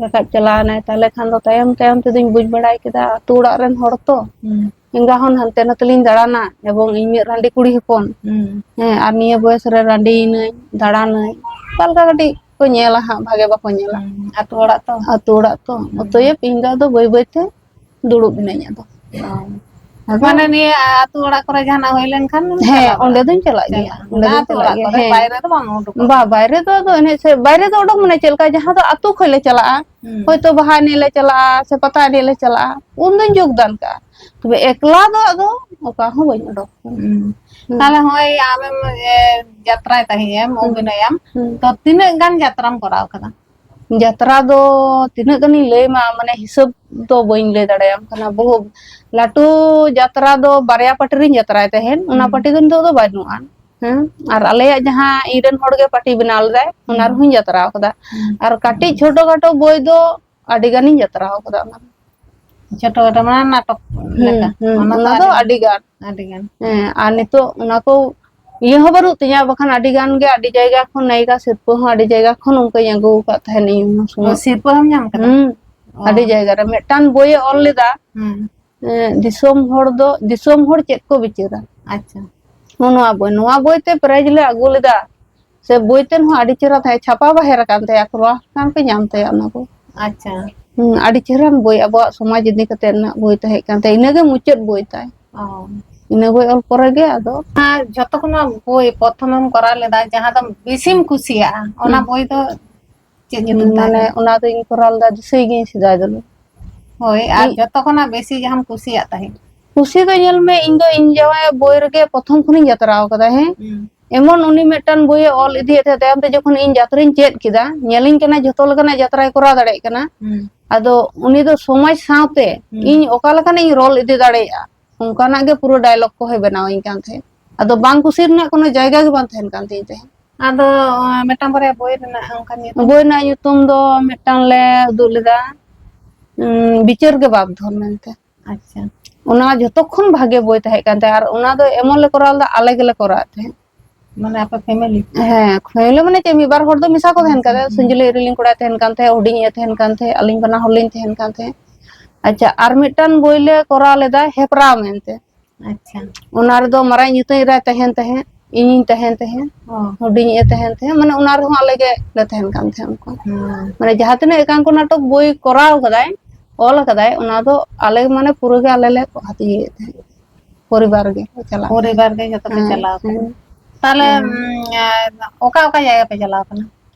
ᱨᱟᱠᱟᱵ ᱪᱟᱞᱟᱣ ᱮᱱᱟᱭ᱾ ᱛᱟᱦᱞᱮ ᱠᱷᱟᱱ ᱫᱚ ᱛᱟᱭᱚᱢ ᱛᱟᱭᱚᱢ ᱛᱮᱫᱚᱧ ᱵᱩᱡᱽ ᱵᱟᱲᱟᱭ ᱠᱮᱫᱟ ᱟᱹᱛᱩ ᱚᱲᱟᱜ ᱨᱮᱱ ᱦᱚᱲ ᱛᱚ᱾ ᱦᱩᱸ᱾ ᱮᱸᱜᱟ ᱦᱚᱸ ᱦᱟᱱᱛᱮ ᱱᱟᱛᱮ ᱞᱤᱧ ᱫᱟᱬᱟᱱᱟ, ᱮᱵᱚᱝ ᱤᱧ ᱢᱤᱫ ᱨᱟᱺᱰᱤ ᱠᱩᱲᱤ ᱦᱚᱯᱚᱱ᱾ ᱦᱩᱸ᱾ ᱦᱮᱸ, ᱟᱨ ᱱᱤᱭᱟᱹ ᱵᱚᱭᱮᱥ ᱨᱮ ᱨᱟᱺᱰᱤᱭᱮᱱᱟᱹᱧ, ᱫᱟᱬᱟᱱᱟᱹᱧ, ᱚᱠᱟ ᱞᱮᱠᱟ ᱠᱟᱹᱴᱤᱡ ᱠᱚ ᱧᱮᱞᱟ ᱦᱟᱸᱜ, ᱵᱷᱟᱜᱮ ᱵᱟᱠᱚ ᱧᱮᱞᱟ᱾ ᱦᱩᱸ, ᱟᱹᱛᱩ ᱚᱲᱟᱜ ᱛᱚ᱾ ᱟᱹᱛᱩ ᱚᱲᱟᱜ ᱛᱚ᱾ ᱦᱩᱸ᱾ ᱚᱛᱚᱭᱮᱵ ᱤᱧ ᱫᱚ ᱟᱫᱚ ᱵᱟᱹᱭ ᱵᱟᱹᱭ ᱛᱮ ᱫᱩᱲᱩᱵ ᱮᱱᱟᱹᱧ ᱟᱫᱚ᱾ ᱚ᱾ ᱟᱫᱚ ᱢᱟᱱᱮ ᱱᱤᱭᱟᱹ ᱟᱹᱛᱩ ᱚᱲᱟᱜ ᱠᱚᱨᱮ ᱡᱟᱦᱟᱱᱟᱜ ᱦᱩᱭ ᱞᱮᱱᱠᱷᱟᱱ ᱦᱮᱸ, ᱪᱟᱞᱟᱣ ᱚᱸᱰᱮ ᱵᱟᱲᱟᱜ? ᱫᱚᱧ ᱪᱟᱞᱟᱜ ᱜᱮᱭᱟ᱾ ᱪᱟᱞᱟᱜ᱾ ᱚᱸᱰᱮ ᱚᱱᱟ ᱫᱚᱧ ᱟᱹᱛᱩ ᱪᱟᱞᱟᱜ ᱚᱲᱟᱜ ᱜᱮᱭᱟ᱾ ᱠᱚᱨᱮ, ᱦᱮᱸ᱾ ᱵᱟᱭᱨᱮ ᱫᱚ ᱵᱟᱝ ᱩᱰᱩᱠᱚᱜ ᱵᱟ, ᱠᱟᱱᱟ᱾ ᱵᱟᱭᱨᱮ ᱫᱚ ᱟᱫᱚ ᱮᱱᱮᱡ ᱥᱮ-, ᱵᱟᱭᱨᱮ ᱫᱚ ᱩᱰᱩᱠ ᱢᱟᱱᱮ ᱪᱮᱫ ᱞᱮᱠᱟ, ᱡᱟᱦᱟᱸ ᱫᱚ ᱟᱹᱛᱩ ᱠᱷᱚᱱ ᱞᱮ ᱪᱟᱞᱟᱜᱼᱟ, ᱦᱩᱸ᱾ ᱦᱚᱭᱛᱳ ᱵᱟᱦᱟ ᱮᱱᱮᱡ ᱞᱮ ᱪᱟᱞᱟᱜᱼᱟ, ᱥᱮ ᱯᱟᱛᱟ ᱮᱱᱮᱡ ᱞᱮ ᱪᱟᱞᱟᱜᱼᱟ, ᱩᱱ ᱫᱚᱧ ᱡᱳᱜᱽᱫᱟᱱ ᱠᱟᱜᱼᱟ᱾ ᱛᱚᱵᱮ ᱮᱠᱞᱟ ᱫᱚ ᱟᱫᱚ ᱚᱠᱟ ᱦᱚᱸ ᱵᱟᱹᱧ ᱚᱰᱚᱠ ᱠᱟᱱᱟ᱾ ᱦᱩᱸ᱾ ᱦᱩᱸ᱾ ᱛᱟᱦᱞᱮ ᱦᱚᱸᱜᱼᱚᱭ ᱟᱢᱮᱢ, ᱮ, ᱡᱟᱛᱨᱟᱭ ᱛᱟᱦᱮᱸᱜ ᱮᱢ, ᱦᱩᱸ᱾ ᱚᱵᱷᱤᱱᱚᱭᱟᱢ, ᱦᱩᱸ᱾ ᱛᱚ ᱛᱤᱱᱟᱹᱜ ᱜᱟᱱ ᱡᱟᱛᱨᱟᱢ ᱠᱚᱨᱟᱣ ᱠᱟᱫᱟ? ᱡᱟᱛᱨᱟ ᱫᱚ ᱛᱤᱱᱟᱹᱜ ᱜᱟᱱᱤᱧ ᱞᱟᱹᱭ ᱟᱢᱟ, ᱢᱟᱱᱮ ᱦᱤᱥᱟᱹᱵ ᱫᱚ ᱵᱟᱹᱧ ᱞᱟᱹᱭ ᱫᱟᱲᱮᱭᱟᱢ ᱠᱟᱱᱟ᱾ ᱵᱚᱦᱩ ᱞᱟᱹᱴᱩ ᱡᱟᱛᱨᱟ ᱫᱚ ᱵᱟᱨᱭᱟ ᱯᱟᱹᱴᱤ ᱨᱤᱧ ᱡᱟᱛᱨᱟᱭ ᱛᱟᱦᱮᱸᱱ, ᱚᱱᱟ ᱦᱩᱸ᱾ ᱯᱟᱹᱴᱤ ᱫᱚ ᱱᱤᱛᱚᱜ ᱫᱚ ᱵᱟᱹᱱᱩᱜᱼᱟ᱾ ᱦᱮᱸ, ᱟᱨ ᱟᱞᱮᱭᱟᱜ ᱡᱟᱦᱟᱸ ᱤᱧ ᱨᱮᱱ ᱦᱚᱲ ᱜᱮ ᱯᱟᱹᱴᱤ ᱵᱮᱱᱟᱣ ᱞᱮᱫᱟᱭ, ᱚᱱᱟ ᱦᱩᱸ᱾ ᱨᱮᱦᱚᱸᱧ ᱡᱟᱛᱨᱟ ᱟᱠᱟᱫᱟ᱾ ᱦᱩᱸ᱾ ᱟᱨ ᱠᱟᱹᱴᱤᱡ ᱪᱷᱳᱴᱳ ᱠᱷᱟᱴᱳ ᱵᱳᱭ ᱫᱚ ᱟᱹᱰᱤ ᱜᱟᱱᱤᱧ ᱡᱟᱛᱨᱟ ᱟᱠᱟᱫᱟ ᱚᱱᱟ ᱫᱚ᱾ ᱪᱷᱳᱴᱳ ᱠᱷᱟᱴᱳ ᱢᱟᱱᱮ ᱱᱟᱴᱚᱠ ᱦᱩᱸ, ᱞᱮᱠᱟ? ᱦᱩᱸ, ᱚᱱᱟ ᱫᱚ ᱚᱱᱟ ᱫᱚ ᱟᱹᱰᱤ ᱟᱹᱰᱤ ᱜᱟᱱ᱾ ᱟᱹᱰᱤ ᱜᱟᱱ᱾ ᱦᱮᱸ, ᱟᱨ ᱱᱤᱛᱚᱜ ᱚᱱᱟ ᱠᱚ ᱤᱭᱟᱹ ᱦᱚᱸ ᱵᱟᱹᱱᱩᱜ ᱛᱤᱧᱟᱹ, ᱵᱟᱠᱷᱟᱱ ᱟᱹᱰᱤ ᱜᱟᱱ ᱜᱮ, ᱟᱹᱰᱤ ᱡᱟᱭᱜᱟ ᱠᱷᱚᱱ ᱱᱟᱭᱤᱠᱟ ᱥᱤᱨᱯᱟᱹ ᱦᱚᱸ ᱟᱹᱰᱤ ᱡᱟᱭᱜᱟ ᱠᱷᱚᱱ ᱚᱱᱠᱟᱧ ᱟᱹᱜᱩ ᱟᱠᱟᱫ ᱛᱟᱦᱮᱸᱱ ᱤᱧ ᱩᱱ ᱚ, ᱥᱚᱢᱚᱭ᱾ ᱥᱤᱨᱯᱟᱹ ᱦᱚᱸᱢ ᱧᱟᱢ ᱠᱟᱫᱟ? ᱦᱩᱸ, ᱚ᱾ ᱟᱹᱰᱤ ᱡᱟᱭᱜᱟ ᱨᱮ᱾ ᱢᱤᱫᱴᱟᱝ ᱵᱳᱭᱮ ᱚᱞ ᱞᱮᱫᱟ, ᱦᱩᱸ᱾ ᱮᱸ, ᱫᱤᱥᱚᱢ ᱦᱚᱲ ᱫᱚ, ᱫᱤᱥᱚᱢ ᱦᱚᱲ ᱪᱮᱫ ᱠᱚ ᱵᱤᱪᱟᱹᱨᱟ? ᱟᱪᱪᱷᱟ᱾ ᱱᱚᱜᱼᱚ ᱱᱚᱣᱟ ᱵᱳᱭ, ᱱᱚᱣᱟ ᱵᱳᱭ ᱛᱮ prize ᱞᱮ ᱟᱹᱜᱩ ᱞᱮᱫᱟ᱾ ᱥᱮ ᱵᱳᱭ ᱛᱮᱫ ᱦᱚᱸ ᱟᱹᱰᱤ ᱪᱮᱦᱨᱟ ᱛᱟᱦᱮᱸ, ᱪᱷᱟᱯᱟ ᱵᱟᱦᱮᱨ ᱟᱠᱟᱱ ᱛᱟᱭᱟ, ᱠᱷᱚᱨᱟ ᱟᱠᱟᱱ ᱯᱮ ᱧᱟᱢ ᱛᱟᱭᱟ ᱚᱱᱟ ᱠᱚ᱾ ᱟᱪᱪᱷᱟ᱾ ᱦᱩᱸ, ᱟᱹᱰᱤ ᱪᱮᱦᱨᱟᱱ ᱵᱳᱭ, ᱟᱵᱚᱣᱟᱜ ᱥᱚᱢᱟᱡᱽ ᱤᱫᱤ ᱠᱟᱛᱮ ᱨᱮᱱᱟᱜ ᱵᱳᱭ ᱛᱟᱦᱮᱸ ᱠᱟᱱ ᱛᱟᱭᱟ, ᱤᱱᱟᱹᱜᱮ ᱢᱩᱪᱟᱹᱫ ᱵᱳᱭ ᱛᱟᱭ᱾ ᱚ᱾ ᱤᱱᱟᱹ ᱵᱳᱭ ᱚᱞ ᱯᱚᱨᱮ ᱜᱮ ᱟᱫᱚ ᱟᱨ ᱡᱷᱚᱛᱚ ᱠᱷᱚᱱᱟᱜ ᱵᱳᱭ ᱯᱨᱚᱛᱷᱚᱢᱮᱢ ᱠᱚᱨᱟᱣ ᱞᱮᱫᱟ, ᱡᱟᱦᱟᱸ ᱫᱚ ᱵᱮᱥᱤᱢ ᱠᱩᱥᱤᱭᱟᱜᱼᱟ, ᱚᱱᱟ ᱦᱩᱸ᱾ ᱵᱳᱭ ᱫᱚ ᱪᱮᱫ ᱧᱩᱛᱩᱢ ᱛᱟᱦᱮᱸ ᱢᱟᱱᱮ ᱠᱟᱱᱟ? ᱚᱱᱟ ᱫᱚᱧ ᱠᱚᱨᱟᱣ ᱞᱮᱫᱟ, ᱫᱤᱥᱟᱹᱭ ᱜᱤᱭᱟᱹᱧ ᱥᱮᱫᱟᱭ ᱫᱚ᱾ ᱦᱳᱭ, ᱟᱨ ᱤᱧ ᱡᱷᱚᱛᱚ ᱠᱷᱚᱱᱟᱜ ᱵᱮᱥᱤ ᱡᱟᱦᱟᱸᱢ ᱠᱩᱥᱤᱭᱟᱜ ᱛᱟᱦᱮᱸᱫ? ᱠᱩᱥᱤ ᱫᱚ ᱧᱮᱞ ᱢᱮ, ᱤᱧ ᱫᱚ ᱤᱧ ᱡᱟᱶᱟᱭᱟᱜ ᱵᱳᱭ ᱨᱮᱜᱮ ᱯᱨᱚᱛᱷᱚᱢ ᱠᱷᱚᱱᱤᱧ ᱡᱟᱛᱨᱟᱣ ᱠᱟᱫᱟ, ᱦᱮᱸ᱾ ᱦᱩᱸ᱾ ᱮᱢᱚᱱ ᱩᱱᱤ ᱢᱤᱫᱴᱟᱝ ᱵᱳᱭᱮ ᱚᱞ ᱤᱫᱤᱭᱮᱫ ᱛᱟᱦᱮᱸᱫ, ᱛᱟᱭᱚᱢ ᱛᱮ ᱡᱚᱠᱷᱚᱱ ᱤᱧ ᱡᱟᱛᱨᱟᱧ ᱪᱮᱫ ᱠᱮᱫᱟ, ᱧᱮᱞᱤᱧ ᱠᱟᱱᱟ ᱡᱷᱚᱛᱚ ᱞᱮᱠᱟᱱᱟᱜ ᱡᱟᱛᱨᱟᱭ ᱠᱚᱨᱟᱣ ᱫᱟᱲᱮᱭᱟᱜ ᱠᱟᱱᱟ᱾ ᱦᱩᱸ᱾ ᱟᱫᱚ ᱩᱱᱤ ᱫᱚ ᱥᱚᱢᱟᱡᱽ ᱥᱟᱶᱛᱮ ᱦᱩᱸ᱾ ᱤᱧ ᱚᱠᱟ ᱞᱮᱠᱟᱱᱟᱜ ᱤᱧ ᱨᱚᱲ ᱤᱫᱤ ᱫᱟᱲᱮᱭᱟᱜᱼᱟ, ᱚᱱᱠᱟᱱᱟᱜ ᱜᱮ ᱯᱩᱨᱟᱹ dialogue ᱠᱚᱦᱚᱸᱭ ᱵᱮᱱᱟᱣᱤᱧ ᱠᱟᱱ ᱛᱟᱦᱮᱸᱫ᱾ ᱟᱫᱚ ᱵᱟᱝ ᱠᱩᱥᱤ ᱨᱮᱱᱟᱜ ᱠᱳᱱᱳ ᱡᱟᱭᱜᱟ ᱜᱮ ᱵᱟᱝ ᱛᱟᱦᱮᱱ ᱠᱟᱱ ᱛᱤᱧ ᱛᱟᱦᱮᱸᱫ᱾ ᱟᱫᱚ, ᱢᱤᱫᱴᱟᱝ ᱵᱟᱨᱭᱟ ᱵᱳᱭ ᱨᱮᱱᱟᱜ ᱚᱱᱠᱟ ᱧᱩᱛᱩᱢ? ᱵᱳᱭ ᱨᱮᱱᱟᱜ ᱧᱩᱛᱩᱢ ᱫᱚ ᱢᱤᱫᱴᱟᱝ ᱞᱮ ᱩᱫᱩᱜ ᱞᱮᱫᱟ, ᱩᱸ, ᱵᱤᱪᱟᱹᱨ ᱜᱮ ᱵᱟᱯ ᱫᱷᱚᱱ ᱢᱮᱱᱛᱮ᱾ ᱟᱪᱪᱷᱟ᱾ ᱚᱱᱟ ᱡᱷᱚᱛᱚ ᱠᱷᱚᱱ ᱵᱷᱟᱜᱮ ᱵᱳᱭ ᱛᱟᱦᱮᱸ ᱠᱟᱱ ᱛᱟᱦᱮᱸᱫ, ᱟᱨ ᱚᱱᱟ ᱫᱚ ᱮᱢᱚᱱ ᱞᱮ ᱠᱚᱨᱟᱣ ᱞᱮᱫᱟ, ᱟᱞᱮ ᱜᱮᱞᱮ ᱠᱚᱨᱟᱣᱮᱫ ᱛᱟᱦᱮᱸᱫ᱾ ᱢᱟᱱᱮ ᱟᱯᱮ family? ᱦᱮᱸ, family ᱢᱟᱱᱮ ᱪᱮᱫ, ᱢᱤᱫ ᱵᱟᱨ ᱦᱚᱲ ᱫᱚ ᱢᱮᱥᱟ ᱠᱚ ᱛᱟᱦᱮᱱ ᱠᱟᱱ ᱛᱟᱦᱮᱸᱫ, ᱦᱩᱸ᱾ ᱥᱟᱹᱧᱡᱞᱟᱹᱭ ᱨᱮᱞᱤᱧ ᱠᱚᱲᱟᱭ ᱛᱟᱦᱮᱱ ᱠᱟᱱ ᱛᱟᱦᱮᱸᱫ, ᱦᱩᱰᱤᱧ ᱤᱧ ᱮ ᱛᱟᱦᱮᱱ ᱠᱟᱱ ᱛᱟᱦᱮᱸᱫ, ᱟᱹᱞᱤᱧ ᱵᱟᱱᱟ ᱦᱚᱲ ᱞᱤᱧ ᱛᱟᱦᱮᱱ ᱠᱟᱱ ᱛᱟᱦᱮᱸᱫ᱾ ᱟᱪᱪᱷᱟ, ᱟᱨ ᱢᱤᱫᱴᱟᱝ ᱵᱳᱭ ᱞᱮ ᱠᱚᱨᱟᱣ ᱞᱮᱫᱟ, ᱦᱮᱯᱨᱟᱣ ᱢᱮᱱᱛᱮ᱾ ᱟᱪᱪᱷᱟ᱾ ᱚᱱᱟ ᱨᱮᱫᱚ ᱢᱟᱨᱟᱝ ᱧᱩᱛᱟᱹᱛ ᱮᱨᱟᱭ ᱛᱟᱦᱮᱱ ᱛᱟᱦᱮᱸᱫ, ᱤᱧᱤᱧ ᱛᱟᱦᱮᱱ ᱛᱟᱦᱮᱸᱫ, ᱚ᱾ ᱦᱩᱰᱤᱧᱤᱡ ᱮ ᱛᱟᱦᱮᱱ ᱛᱟᱦᱮᱸᱫ, ᱢᱟᱱᱮ ᱚᱱᱟ ᱨᱮᱦᱚᱸ ᱟᱞᱮ ᱜᱮ ᱞᱮ ᱛᱟᱦᱮᱱ ᱠᱟᱱ ᱛᱟᱦᱮᱸᱫ ᱚᱱᱠᱟ᱾ ᱦᱩᱸ᱾ ᱢᱟᱱᱮ ᱡᱟᱦᱟᱸ ᱛᱤᱱᱟᱹᱜ ᱮᱠᱟᱝᱠᱚ ᱱᱟᱴᱚᱠ ᱵᱳᱭ ᱠᱚᱨᱟᱣ ᱠᱟᱫᱟᱭ, ᱚᱞ ᱠᱟᱫᱟᱭ, ᱚᱱᱟ ᱫᱚ ᱟᱞᱮ ᱢᱟᱱᱮ ᱯᱩᱨᱟᱹ ᱜᱮ ᱟᱞᱮ ᱞᱮ ᱤᱭᱟᱹᱭᱮᱫ ᱛᱟᱦᱮᱸᱫ, ᱯᱚᱨᱤᱵᱟᱨ ᱜᱮ ᱪᱟᱞᱟᱜ᱾ ᱯᱚᱨᱤᱵᱟᱨ ᱜᱮ ᱡᱚᱛᱚ ᱯᱮ ᱦᱮᱸ, ᱪᱟᱞᱟᱣ ᱠᱟᱱᱟ᱾ ᱦᱮᱸ᱾ ᱛᱟᱦᱞᱮ, ᱦᱮᱸ᱾ ᱩᱢ, ᱮ, ᱚᱠᱟ ᱚᱠᱟ ᱡᱟᱭᱜᱟ ᱯᱮ ᱪᱟᱞᱟᱣ ᱠᱟᱱᱟ?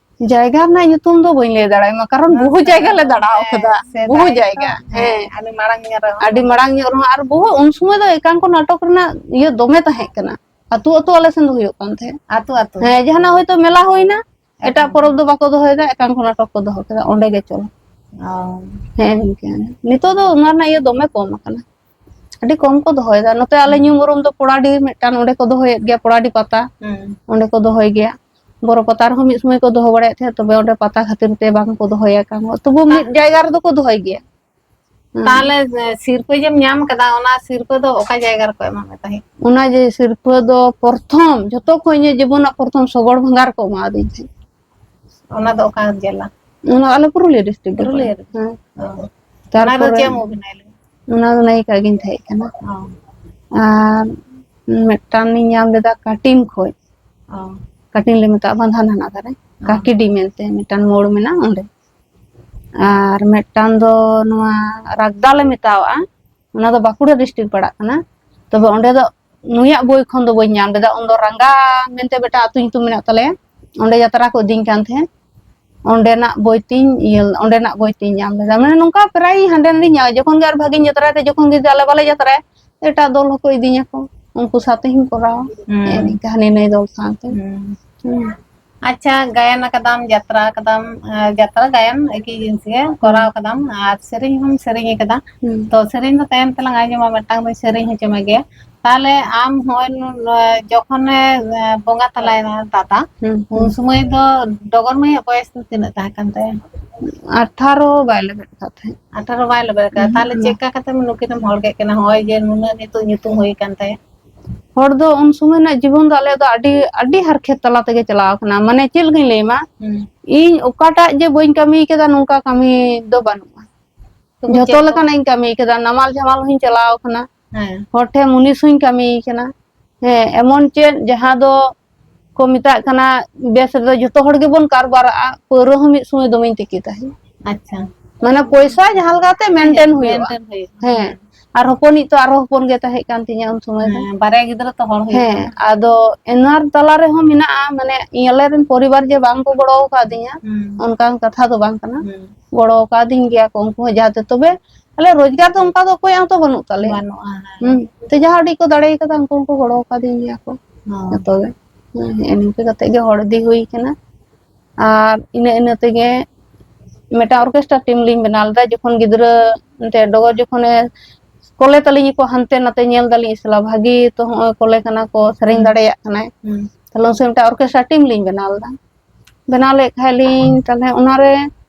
ᱡᱟᱭᱜᱟ ᱨᱮᱱᱟᱜ ᱧᱩᱛᱩᱢ ᱫᱚ ᱵᱟᱹᱧ ᱞᱟᱹᱭ ᱫᱟᱲᱮᱭᱟᱢᱟ, ᱠᱟᱨᱚᱱ ᱵᱚᱦᱩ ᱡᱟᱭᱜᱟ ᱞᱮ ᱫᱟᱬᱟ ᱟᱠᱟᱫᱟ, ᱦᱮᱸ, ᱵᱚᱦᱩ ᱥᱮᱫᱟᱭ ᱡᱟᱭᱜᱟ, ᱛᱚ, ᱦᱮᱸ, ᱦᱮᱸ᱾ ᱟᱹᱰᱤ ᱢᱟᱲᱟᱝ ᱧᱚᱜ ᱨᱮᱦᱚᱸ᱾ ᱟᱹᱰᱤ ᱢᱟᱲᱟᱝ ᱧᱚᱜ ᱨᱮᱦᱚᱸ, ᱟᱨ ᱵᱚᱦᱩ ᱩᱱ ᱥᱚᱢᱚᱭ ᱫᱚ ᱮᱠᱟᱝᱠᱚ ᱱᱟᱴᱚᱠ ᱨᱮᱱᱟᱜ ᱤᱭᱟᱹ ᱫᱚᱢᱮ ᱛᱟᱦᱮᱸ ᱠᱟᱱᱟ, ᱟᱹᱛᱩ ᱟᱹᱛᱩ ᱟᱞᱮ ᱥᱮᱱ ᱫᱚ ᱦᱩᱭᱩᱜ ᱠᱟᱱ ᱛᱟᱦᱮᱸᱫ᱾ ᱟᱹᱛᱩ ᱟᱹᱛᱩ? ᱦᱮᱸ, ᱡᱟᱦᱟᱱᱟᱜ ᱦᱚᱭᱛᱳ ᱢᱮᱞᱟ ᱦᱩᱭᱱᱟ, ᱮᱴᱟᱜ ᱮᱠᱟᱝᱠᱚ᱾ ᱯᱚᱨᱚᱵᱽ ᱫᱚ ᱵᱟᱠᱚ ᱫᱚᱦᱚᱭᱮᱫᱟ, ᱮᱠᱟᱝᱠᱚ ᱱᱟᱴᱚᱠ ᱠᱚ ᱫᱚᱦᱚ ᱠᱮᱫᱟ, ᱚᱸᱰᱮ ᱜᱮ ᱪᱚᱞᱚ᱾ ᱚ᱾ ᱦᱮᱸ, ᱤᱱᱠᱟᱹ᱾ ᱱᱤᱛᱚᱜ ᱫᱚ ᱚᱱᱟ ᱨᱮᱱᱟᱜ ᱤᱭᱟᱹ ᱫᱚᱢᱮ ᱠᱚᱢ ᱟᱠᱟᱱᱟ, ᱟᱹᱰᱤ ᱠᱚᱢ ᱠᱚ ᱫᱚᱦᱚᱭᱮᱫᱟ᱾ ᱱᱚᱛᱮ ᱟᱞᱮ ᱦᱩᱸ᱾ ᱧᱩᱢ ᱩᱨᱩᱢ ᱫᱚ ᱯᱚᱲᱟᱰᱤ ᱢᱤᱫᱴᱟᱝ, ᱚᱸᱰᱮ ᱠᱚ ᱫᱚᱦᱚᱭᱮᱫ ᱜᱮᱭᱟ, ᱯᱚᱲᱟᱰᱤ ᱯᱟᱛᱟ, ᱦᱩᱸ᱾ ᱚᱸᱰᱮ ᱠᱚ ᱫᱚᱦᱚᱭ ᱜᱮᱭᱟ᱾ ᱵᱚᱨᱚ ᱯᱟᱛᱟ ᱨᱮᱦᱚᱸ ᱢᱤᱫ ᱥᱚᱢᱚᱭ ᱠᱚ ᱫᱚᱦᱚ ᱵᱟᱲᱟᱭᱮᱫ ᱛᱟᱦᱮᱸᱫ, ᱛᱚᱵᱮ ᱚᱸᱰᱮ ᱯᱟᱛᱟ ᱠᱷᱟᱹᱛᱤᱨ ᱛᱮ ᱵᱟᱝ ᱠᱚ ᱫᱚᱦᱚᱭᱟ ᱮᱠᱟᱝ᱾ ᱛᱚᱵᱩ ᱢᱤᱫ ᱡᱟᱭᱜᱟ ᱨᱮᱫᱚ ᱠᱚ ᱫᱚᱦᱚᱭ ᱜᱮᱭᱟ᱾ ᱦᱮᱸ᱾ ᱛᱟᱦᱚᱞᱮ, ᱮ, ᱥᱤᱨᱯᱟᱹ ᱡᱮᱢ ᱧᱟᱢ ᱠᱟᱫᱟ, ᱚᱱᱟ ᱥᱤᱨᱯᱟᱹ ᱫᱚ ᱚᱠᱟ ᱡᱟᱭᱜᱟ ᱨᱮᱠᱚ ᱮᱢᱟᱫ ᱢᱮ ᱛᱟᱦᱮᱸᱫ? ᱚᱱᱟ ᱡᱮ ᱥᱤᱨᱯᱟᱹ ᱫᱚ ᱯᱨᱚᱛᱷᱚᱢ, ᱡᱷᱚᱛᱚ ᱠᱷᱚᱱ ᱤᱧᱟᱹᱜ ᱡᱤᱵᱚᱱ ᱨᱮᱱᱟᱜ ᱯᱨᱚᱛᱷᱚᱢ ᱥᱚᱜᱚᱲ ᱵᱷᱟᱸᱜᱟᱨ ᱠᱚ ᱮᱢᱟᱣᱟᱫᱤᱧ ᱛᱟᱦᱮᱸᱫ᱾ ᱚᱱᱟ ᱫᱚ ᱚᱠᱟ ᱡᱮᱞᱟ? ᱚᱱᱟ ᱟᱞᱮ ᱯᱩᱨᱩᱞᱤᱭᱟᱹ district ᱜᱮ ᱯᱩᱨᱩᱞᱤᱭᱟᱹ ᱯᱟᱲᱟᱜᱼᱟ᱾ ᱨᱮ? ᱦᱮᱸ᱾ ᱚ᱾ ᱚᱱᱟ ᱨᱮ ᱛᱟᱨᱯᱚᱨᱮ ᱪᱮᱫ ᱮᱢ ᱚᱵᱷᱤᱱᱚᱭ ᱞᱮᱫᱟ? ᱚᱱᱟ ᱫᱚ ᱱᱟᱭᱤᱠᱟ ᱜᱤᱧ ᱛᱟᱦᱮᱸ ᱠᱟᱱᱟ᱾ ᱚ᱾ ᱟᱨ ᱢᱤᱫᱴᱟᱝ ᱤᱧ ᱧᱟᱢ ᱞᱮᱫᱟ ᱠᱟᱴᱤᱱ ᱠᱷᱚᱡ᱾ ᱚ᱾ ᱠᱟᱴᱤᱱ ᱞᱮ ᱢᱮᱛᱟᱜᱼᱟ, ᱵᱟᱸᱫᱷᱟᱱ ᱦᱟᱱᱟ ᱫᱷᱟᱨᱮ᱾ ᱚ᱾ ᱠᱟᱠᱤᱰᱤ ᱢᱮᱱᱛᱮ ᱢᱤᱫᱴᱟᱝ ᱢᱳᱲ ᱢᱮᱱᱟᱜᱼᱟ ᱚᱸᱰᱮ᱾ ᱟᱨ ᱢᱤᱫᱴᱟᱝ ᱫᱚ ᱱᱚᱣᱟ ᱨᱟᱜᱽᱫᱟ ᱞᱮ ᱢᱮᱛᱟᱣᱟᱜᱼᱟ, ᱚᱱᱟ ᱫᱚ ᱵᱟᱸᱠᱩᱲᱟ district ᱯᱟᱲᱟᱜ ᱠᱟᱱᱟ᱾ ᱛᱚᱵᱮ ᱚᱸᱰᱮ ᱫᱚ ᱱᱩᱭᱟᱜ ᱵᱳᱭ ᱠᱷᱚᱱ ᱫᱚ ᱵᱟᱹᱧ ᱧᱟᱢ ᱞᱮᱫᱟ᱾ ᱩᱱᱫᱚ ᱨᱟᱸᱜᱟ ᱢᱮᱱᱛᱮ ᱢᱤᱫᱴᱟᱝ ᱟᱹᱛᱩ ᱧᱩᱛᱩᱢ ᱢᱮᱱᱟᱜ ᱛᱟᱞᱮᱭᱟ, ᱚᱸᱰᱮ ᱡᱟᱛᱨᱟ ᱠᱚ ᱤᱫᱤᱧ ᱠᱟᱱ ᱛᱟᱦᱮᱸᱫ᱾ ᱚᱸᱰᱮᱱᱟᱜ ᱵᱳᱭ ᱛᱤᱧ ᱤᱭᱟᱹ, ᱚᱸᱰᱮᱱᱟᱜ ᱵᱳᱭ ᱛᱤᱧ ᱧᱟᱢ ᱞᱮᱫᱟ᱾ ᱢᱟᱱᱮ ᱱᱚᱝᱠᱟ ᱯᱨᱟᱭ ᱦᱟᱸᱰᱮ ᱱᱟᱰᱮᱧ ᱧᱟᱢᱟ, ᱡᱚᱠᱷᱚᱱ ᱜᱮ ᱟᱨ ᱵᱷᱟᱜᱤᱧ ᱡᱟᱛᱨᱟᱭ ᱛᱮ, ᱡᱚᱠᱷᱚᱱ ᱜᱮ ᱡᱩᱫᱤ ᱟᱞᱮ ᱵᱟᱞᱮ ᱡᱟᱛᱨᱟᱭᱟ, ᱮᱴᱟᱜ ᱫᱚᱞ ᱦᱚᱸᱠᱚ ᱤᱫᱤᱧᱟᱠᱚ, ᱩᱱᱠᱩ ᱥᱟᱶᱛᱮ ᱦᱚᱸᱧ ᱠᱚᱨᱟᱣᱟ᱾ ᱦᱩᱸ᱾ ᱦᱮᱸ, ᱱᱤᱝᱠᱟᱹ ᱦᱟᱹᱱᱤ ᱱᱟᱹᱭ ᱫᱚᱞ ᱥᱟᱶᱛᱮ᱾ ᱦᱩᱸ᱾ ᱦᱩᱸ᱾ ᱟᱪᱪᱷᱟ, ᱜᱟᱭᱟᱱ ᱟᱠᱟᱫᱟᱢ, ᱡᱟᱛᱨᱟ ᱟᱠᱟᱫᱟᱢ, ᱮ, ᱡᱟᱛᱨᱟ ᱜᱟᱭᱟᱱ ᱮᱠᱤ ᱡᱤᱱᱤᱥ ᱜᱮ ᱦᱩᱸ᱾ ᱠᱚᱨᱟᱣ ᱟᱠᱟᱫᱟᱢ, ᱟᱨ ᱥᱮᱨᱮᱧ ᱦᱚᱸᱢ ᱥᱮᱨᱮᱧ ᱟᱠᱟᱫᱟ᱾ ᱦᱩᱸ᱾ ᱛᱚ, ᱥᱮᱨᱮᱧ ᱫᱚ ᱛᱟᱭᱚᱢ ᱛᱮᱞᱟᱝ ᱟᱸᱡᱚᱢᱟ, ᱢᱤᱫᱴᱟᱝ ᱫᱚᱧ ᱥᱮᱨᱮᱧ ᱦᱚᱪᱚ ᱢᱮᱜᱮ᱾ ᱛᱟᱦᱞᱮ ᱟᱢ ᱦᱚᱸᱜᱼᱚᱭ ᱱᱩ-, ᱱᱚ-, ᱡᱚᱠᱷᱚᱱᱮ, ᱮ, ᱵᱚᱸᱜᱟ ᱛᱟᱞᱟᱭᱮᱱᱟ ᱫᱟᱫᱟ, ᱦᱩᱸ, ᱩᱱ ᱦᱩᱸ᱾ ᱥᱚᱢᱚᱭ ᱫᱚ ᱰᱚᱜᱚᱨ ᱢᱟᱹᱭᱟᱜ ᱵᱚᱭᱮᱥ ᱫᱚ ᱛᱤᱱᱟᱹᱜ ᱛᱟᱦᱮᱸ ᱠᱟᱱ ᱛᱟᱭᱟ? ᱟᱴᱷᱟᱨᱚ ᱵᱟᱭ ᱞᱮᱵᱮᱫ ᱟᱠᱟᱫ ᱛᱟᱦᱮᱸᱫ᱾ ᱟᱴᱷᱟᱨᱚ ᱵᱟᱭ ᱞᱮᱵᱮᱫ ᱟᱠᱟᱫ᱾ ᱩᱦᱩᱸ, ᱛᱟᱦᱞᱮ ᱵᱟ᱾ ᱪᱮᱫ ᱞᱮᱠᱟ ᱠᱟᱛᱮᱢ ᱱᱩᱠᱤᱱᱮᱢ ᱦᱚᱲ ᱠᱮᱫ ᱠᱤᱱᱟ, ᱦᱚᱸᱜᱼᱚᱭ ᱡᱮ ᱱᱩᱱᱟᱹᱜ ᱱᱤᱛᱚᱜ ᱧᱩᱛᱩᱢ ᱦᱩᱭ ᱟᱠᱟᱱ ᱛᱟᱭᱟ? ᱦᱚᱲ ᱫᱚ ᱩᱱ ᱥᱚᱢᱚᱭ ᱨᱮᱱᱟᱜ ᱡᱤᱵᱚᱱ ᱫᱚ ᱟᱞᱮᱭᱟᱜ ᱫᱚ ᱟᱹᱰᱤ, ᱟᱹᱰᱤ ᱦᱟᱨᱠᱷᱮᱛ ᱛᱟᱞᱟ ᱛᱮᱜᱮ ᱪᱟᱞᱟᱣ ᱟᱠᱟᱱᱟ᱾ ᱢᱟᱱᱮ ᱪᱮᱫ ᱞᱮᱠᱟᱧ ᱞᱟᱹᱭ ᱟᱢᱟ? ᱦᱩᱸ᱾ ᱤᱧ ᱚᱠᱟᱴᱟᱜ ᱡᱮ ᱵᱟᱹᱧ ᱠᱟᱹᱢᱤ ᱠᱟᱫᱟ, ᱱᱚᱝᱠᱟ ᱠᱟᱹᱢᱤ ᱫᱚ ᱵᱟᱹᱱᱩᱜᱼᱟ᱾ ᱛᱚᱵᱩ ᱡᱷᱚᱛᱚ ᱪᱮᱫ ᱠᱚ ᱞᱮᱠᱟᱱᱟᱜ ᱤᱧ ᱠᱟᱹᱢᱤ ᱠᱟᱫᱟ, ᱱᱟᱢᱟᱞ ᱡᱷᱟᱢᱟᱞ ᱦᱚᱸᱧ ᱪᱟᱞᱟᱣ ᱠᱟᱱᱟ, ᱦᱮᱸ᱾ ᱦᱚᱲ ᱴᱷᱮᱱ ᱢᱩᱱᱤᱥ ᱦᱚᱸᱧ ᱠᱟᱹᱢᱤ ᱠᱟᱱᱟ᱾ ᱦᱮᱸ, ᱮᱢᱚᱱ ᱪᱮᱫ ᱡᱟᱦᱟᱸ ᱫᱚ ᱠᱚ ᱢᱮᱛᱟᱜ ᱠᱟᱱᱟ, ᱵᱮᱥ ᱨᱮᱫᱚ ᱡᱷᱚᱛᱚ ᱦᱚᱲ ᱜᱮᱵᱚᱱ ᱠᱟᱨᱵᱟᱨᱟᱜᱼᱟ, ᱯᱟᱹᱣᱨᱟᱹ ᱦᱚᱸ ᱢᱤᱫ ᱥᱚᱢᱚᱭ ᱫᱚᱢᱮᱧ ᱛᱤᱠᱤ ᱛᱟᱦᱮᱸᱫ᱾ ᱟᱪᱪᱷᱟ᱾ ᱢᱟᱱᱮ ᱯᱚᱭᱥᱟ ᱡᱟᱦᱟᱸ ᱞᱮᱠᱟᱛᱮ ᱢᱮᱱᱴᱮᱱ ᱦᱩᱭᱩᱜᱼᱟ᱾ ᱢᱮᱱᱴᱮᱱ ᱦᱩᱭᱩᱜᱼᱟ᱾ ᱦᱮᱸ᱾ ᱟᱨ ᱦᱚᱯᱚᱱᱤᱡ ᱛᱚ ᱟᱨᱦᱚᱸ ᱦᱚᱯᱚᱱ ᱜᱮ ᱛᱟᱦᱮᱸ ᱠᱟᱱ ᱛᱤᱧᱟᱹ ᱩᱱ ᱥᱚᱢᱚᱭ ᱫᱚ᱾ ᱦᱮᱸ, ᱵᱟᱨᱭᱟ ᱜᱤᱫᱽᱨᱟᱹ ᱛᱚ ᱦᱚᱲ ᱦᱩᱭᱩᱜ ᱦᱮᱸ, ᱠᱟᱱᱟ᱾ ᱟᱫᱚ ᱮᱱᱟᱨ ᱛᱟᱞᱟ ᱨᱮᱦᱚᱸ ᱢᱮᱱᱟᱜᱼᱟ, ᱢᱟᱱᱮ ᱤᱧ ᱟᱞᱮ ᱨᱮᱱ ᱯᱚᱨᱤᱵᱟᱨ ᱡᱮ ᱵᱟᱝ ᱠᱚ ᱜᱚᱲᱚ ᱟᱠᱟᱫᱤᱧᱟ, ᱦᱩᱸ᱾ ᱚᱱᱠᱟᱱ ᱠᱟᱛᱷᱟ ᱫᱚ ᱵᱟᱝ ᱠᱟᱱᱟ᱾ ᱦᱩᱸ᱾ ᱜᱚᱲᱚ ᱟᱠᱟᱫᱤᱧ ᱜᱮᱭᱟ ᱠᱚ ᱩᱱᱠᱩ ᱦᱚᱸ, ᱡᱟᱦᱟᱸ ᱛᱮ ᱛᱚᱵᱮ ᱟᱞᱮ ᱨᱳᱡᱽᱜᱟᱨ ᱫᱚ ᱚᱱᱠᱟ ᱫᱚ ᱚᱠᱚᱭᱟᱜ ᱦᱚᱸ ᱛᱚ ᱵᱟᱹᱱᱩᱜ ᱛᱟᱞᱮᱭᱟ᱾ ᱵᱟᱹᱱᱩᱜᱼᱟ, ᱦᱮᱸ᱾ ᱦᱩᱸ᱾ ᱛᱮ ᱡᱟᱦᱟᱸ ᱟᱹᱰᱤ ᱠᱚ ᱫᱟᱲᱮ ᱠᱟᱫᱟ ᱩᱱᱠᱩ ᱦᱚᱸᱠᱚ ᱜᱚᱲᱚ ᱟᱠᱟᱫᱤᱧ ᱜᱮᱭᱟ ᱠᱚ᱾ ᱦᱚᱸ᱾ ᱡᱚᱛᱚ ᱜᱮ᱾ ᱦᱮᱸ, ᱦᱮᱸ, ᱱᱤᱝᱠᱟᱹ ᱠᱟᱛᱮ ᱜᱮ ᱦᱚᱲ ᱤᱫᱤ ᱦᱩᱭ ᱠᱟᱱᱟ᱾ ᱟᱨ ᱤᱱᱟᱹ, ᱤᱱᱟᱹ ᱛᱮᱜᱮ ᱢᱤᱫᱴᱟᱝ orchestra team ᱞᱤᱧ ᱵᱮᱱᱟᱣ ᱞᱮᱫᱟ᱾ ᱡᱚᱠᱷᱚᱱ ᱜᱤᱫᱽᱨᱟᱹ ᱮᱱᱛᱮ ᱰᱚᱜᱚᱨ ᱡᱚᱠᱷᱚᱱᱮ ᱠᱚᱞᱮ ᱛᱟᱹᱞᱤᱧ ᱟᱠᱚ ᱦᱟᱱᱛᱮ ᱱᱟᱛᱮ ᱧᱮᱞ ᱫᱟᱞᱤᱧ, ᱮᱥᱞᱟ ᱵᱷᱟᱹᱜᱤ ᱛᱚ ᱦᱚᱸᱜᱼᱚᱭ ᱠᱚᱞᱮ ᱠᱟᱱᱟ ᱠᱚ, ᱥᱮᱨᱮᱧ ᱦᱩᱸ᱾ ᱫᱟᱲᱮᱭᱟᱜ ᱠᱟᱱᱟᱭ᱾ ᱦᱩᱸ᱾ ᱛᱟᱦᱞᱮ ᱩᱱ ᱥᱚᱢᱚᱭ ᱢᱤᱫᱴᱟᱝ orchestra team ᱞᱤᱧ ᱵᱮᱱᱟᱣ ᱞᱮᱫᱟ᱾ ᱵᱮᱱᱟᱣ ᱞᱮᱫ ᱠᱷᱟᱡ ᱞᱤᱧ, ᱛᱟᱦᱞᱮ ᱚᱱᱟᱨᱮ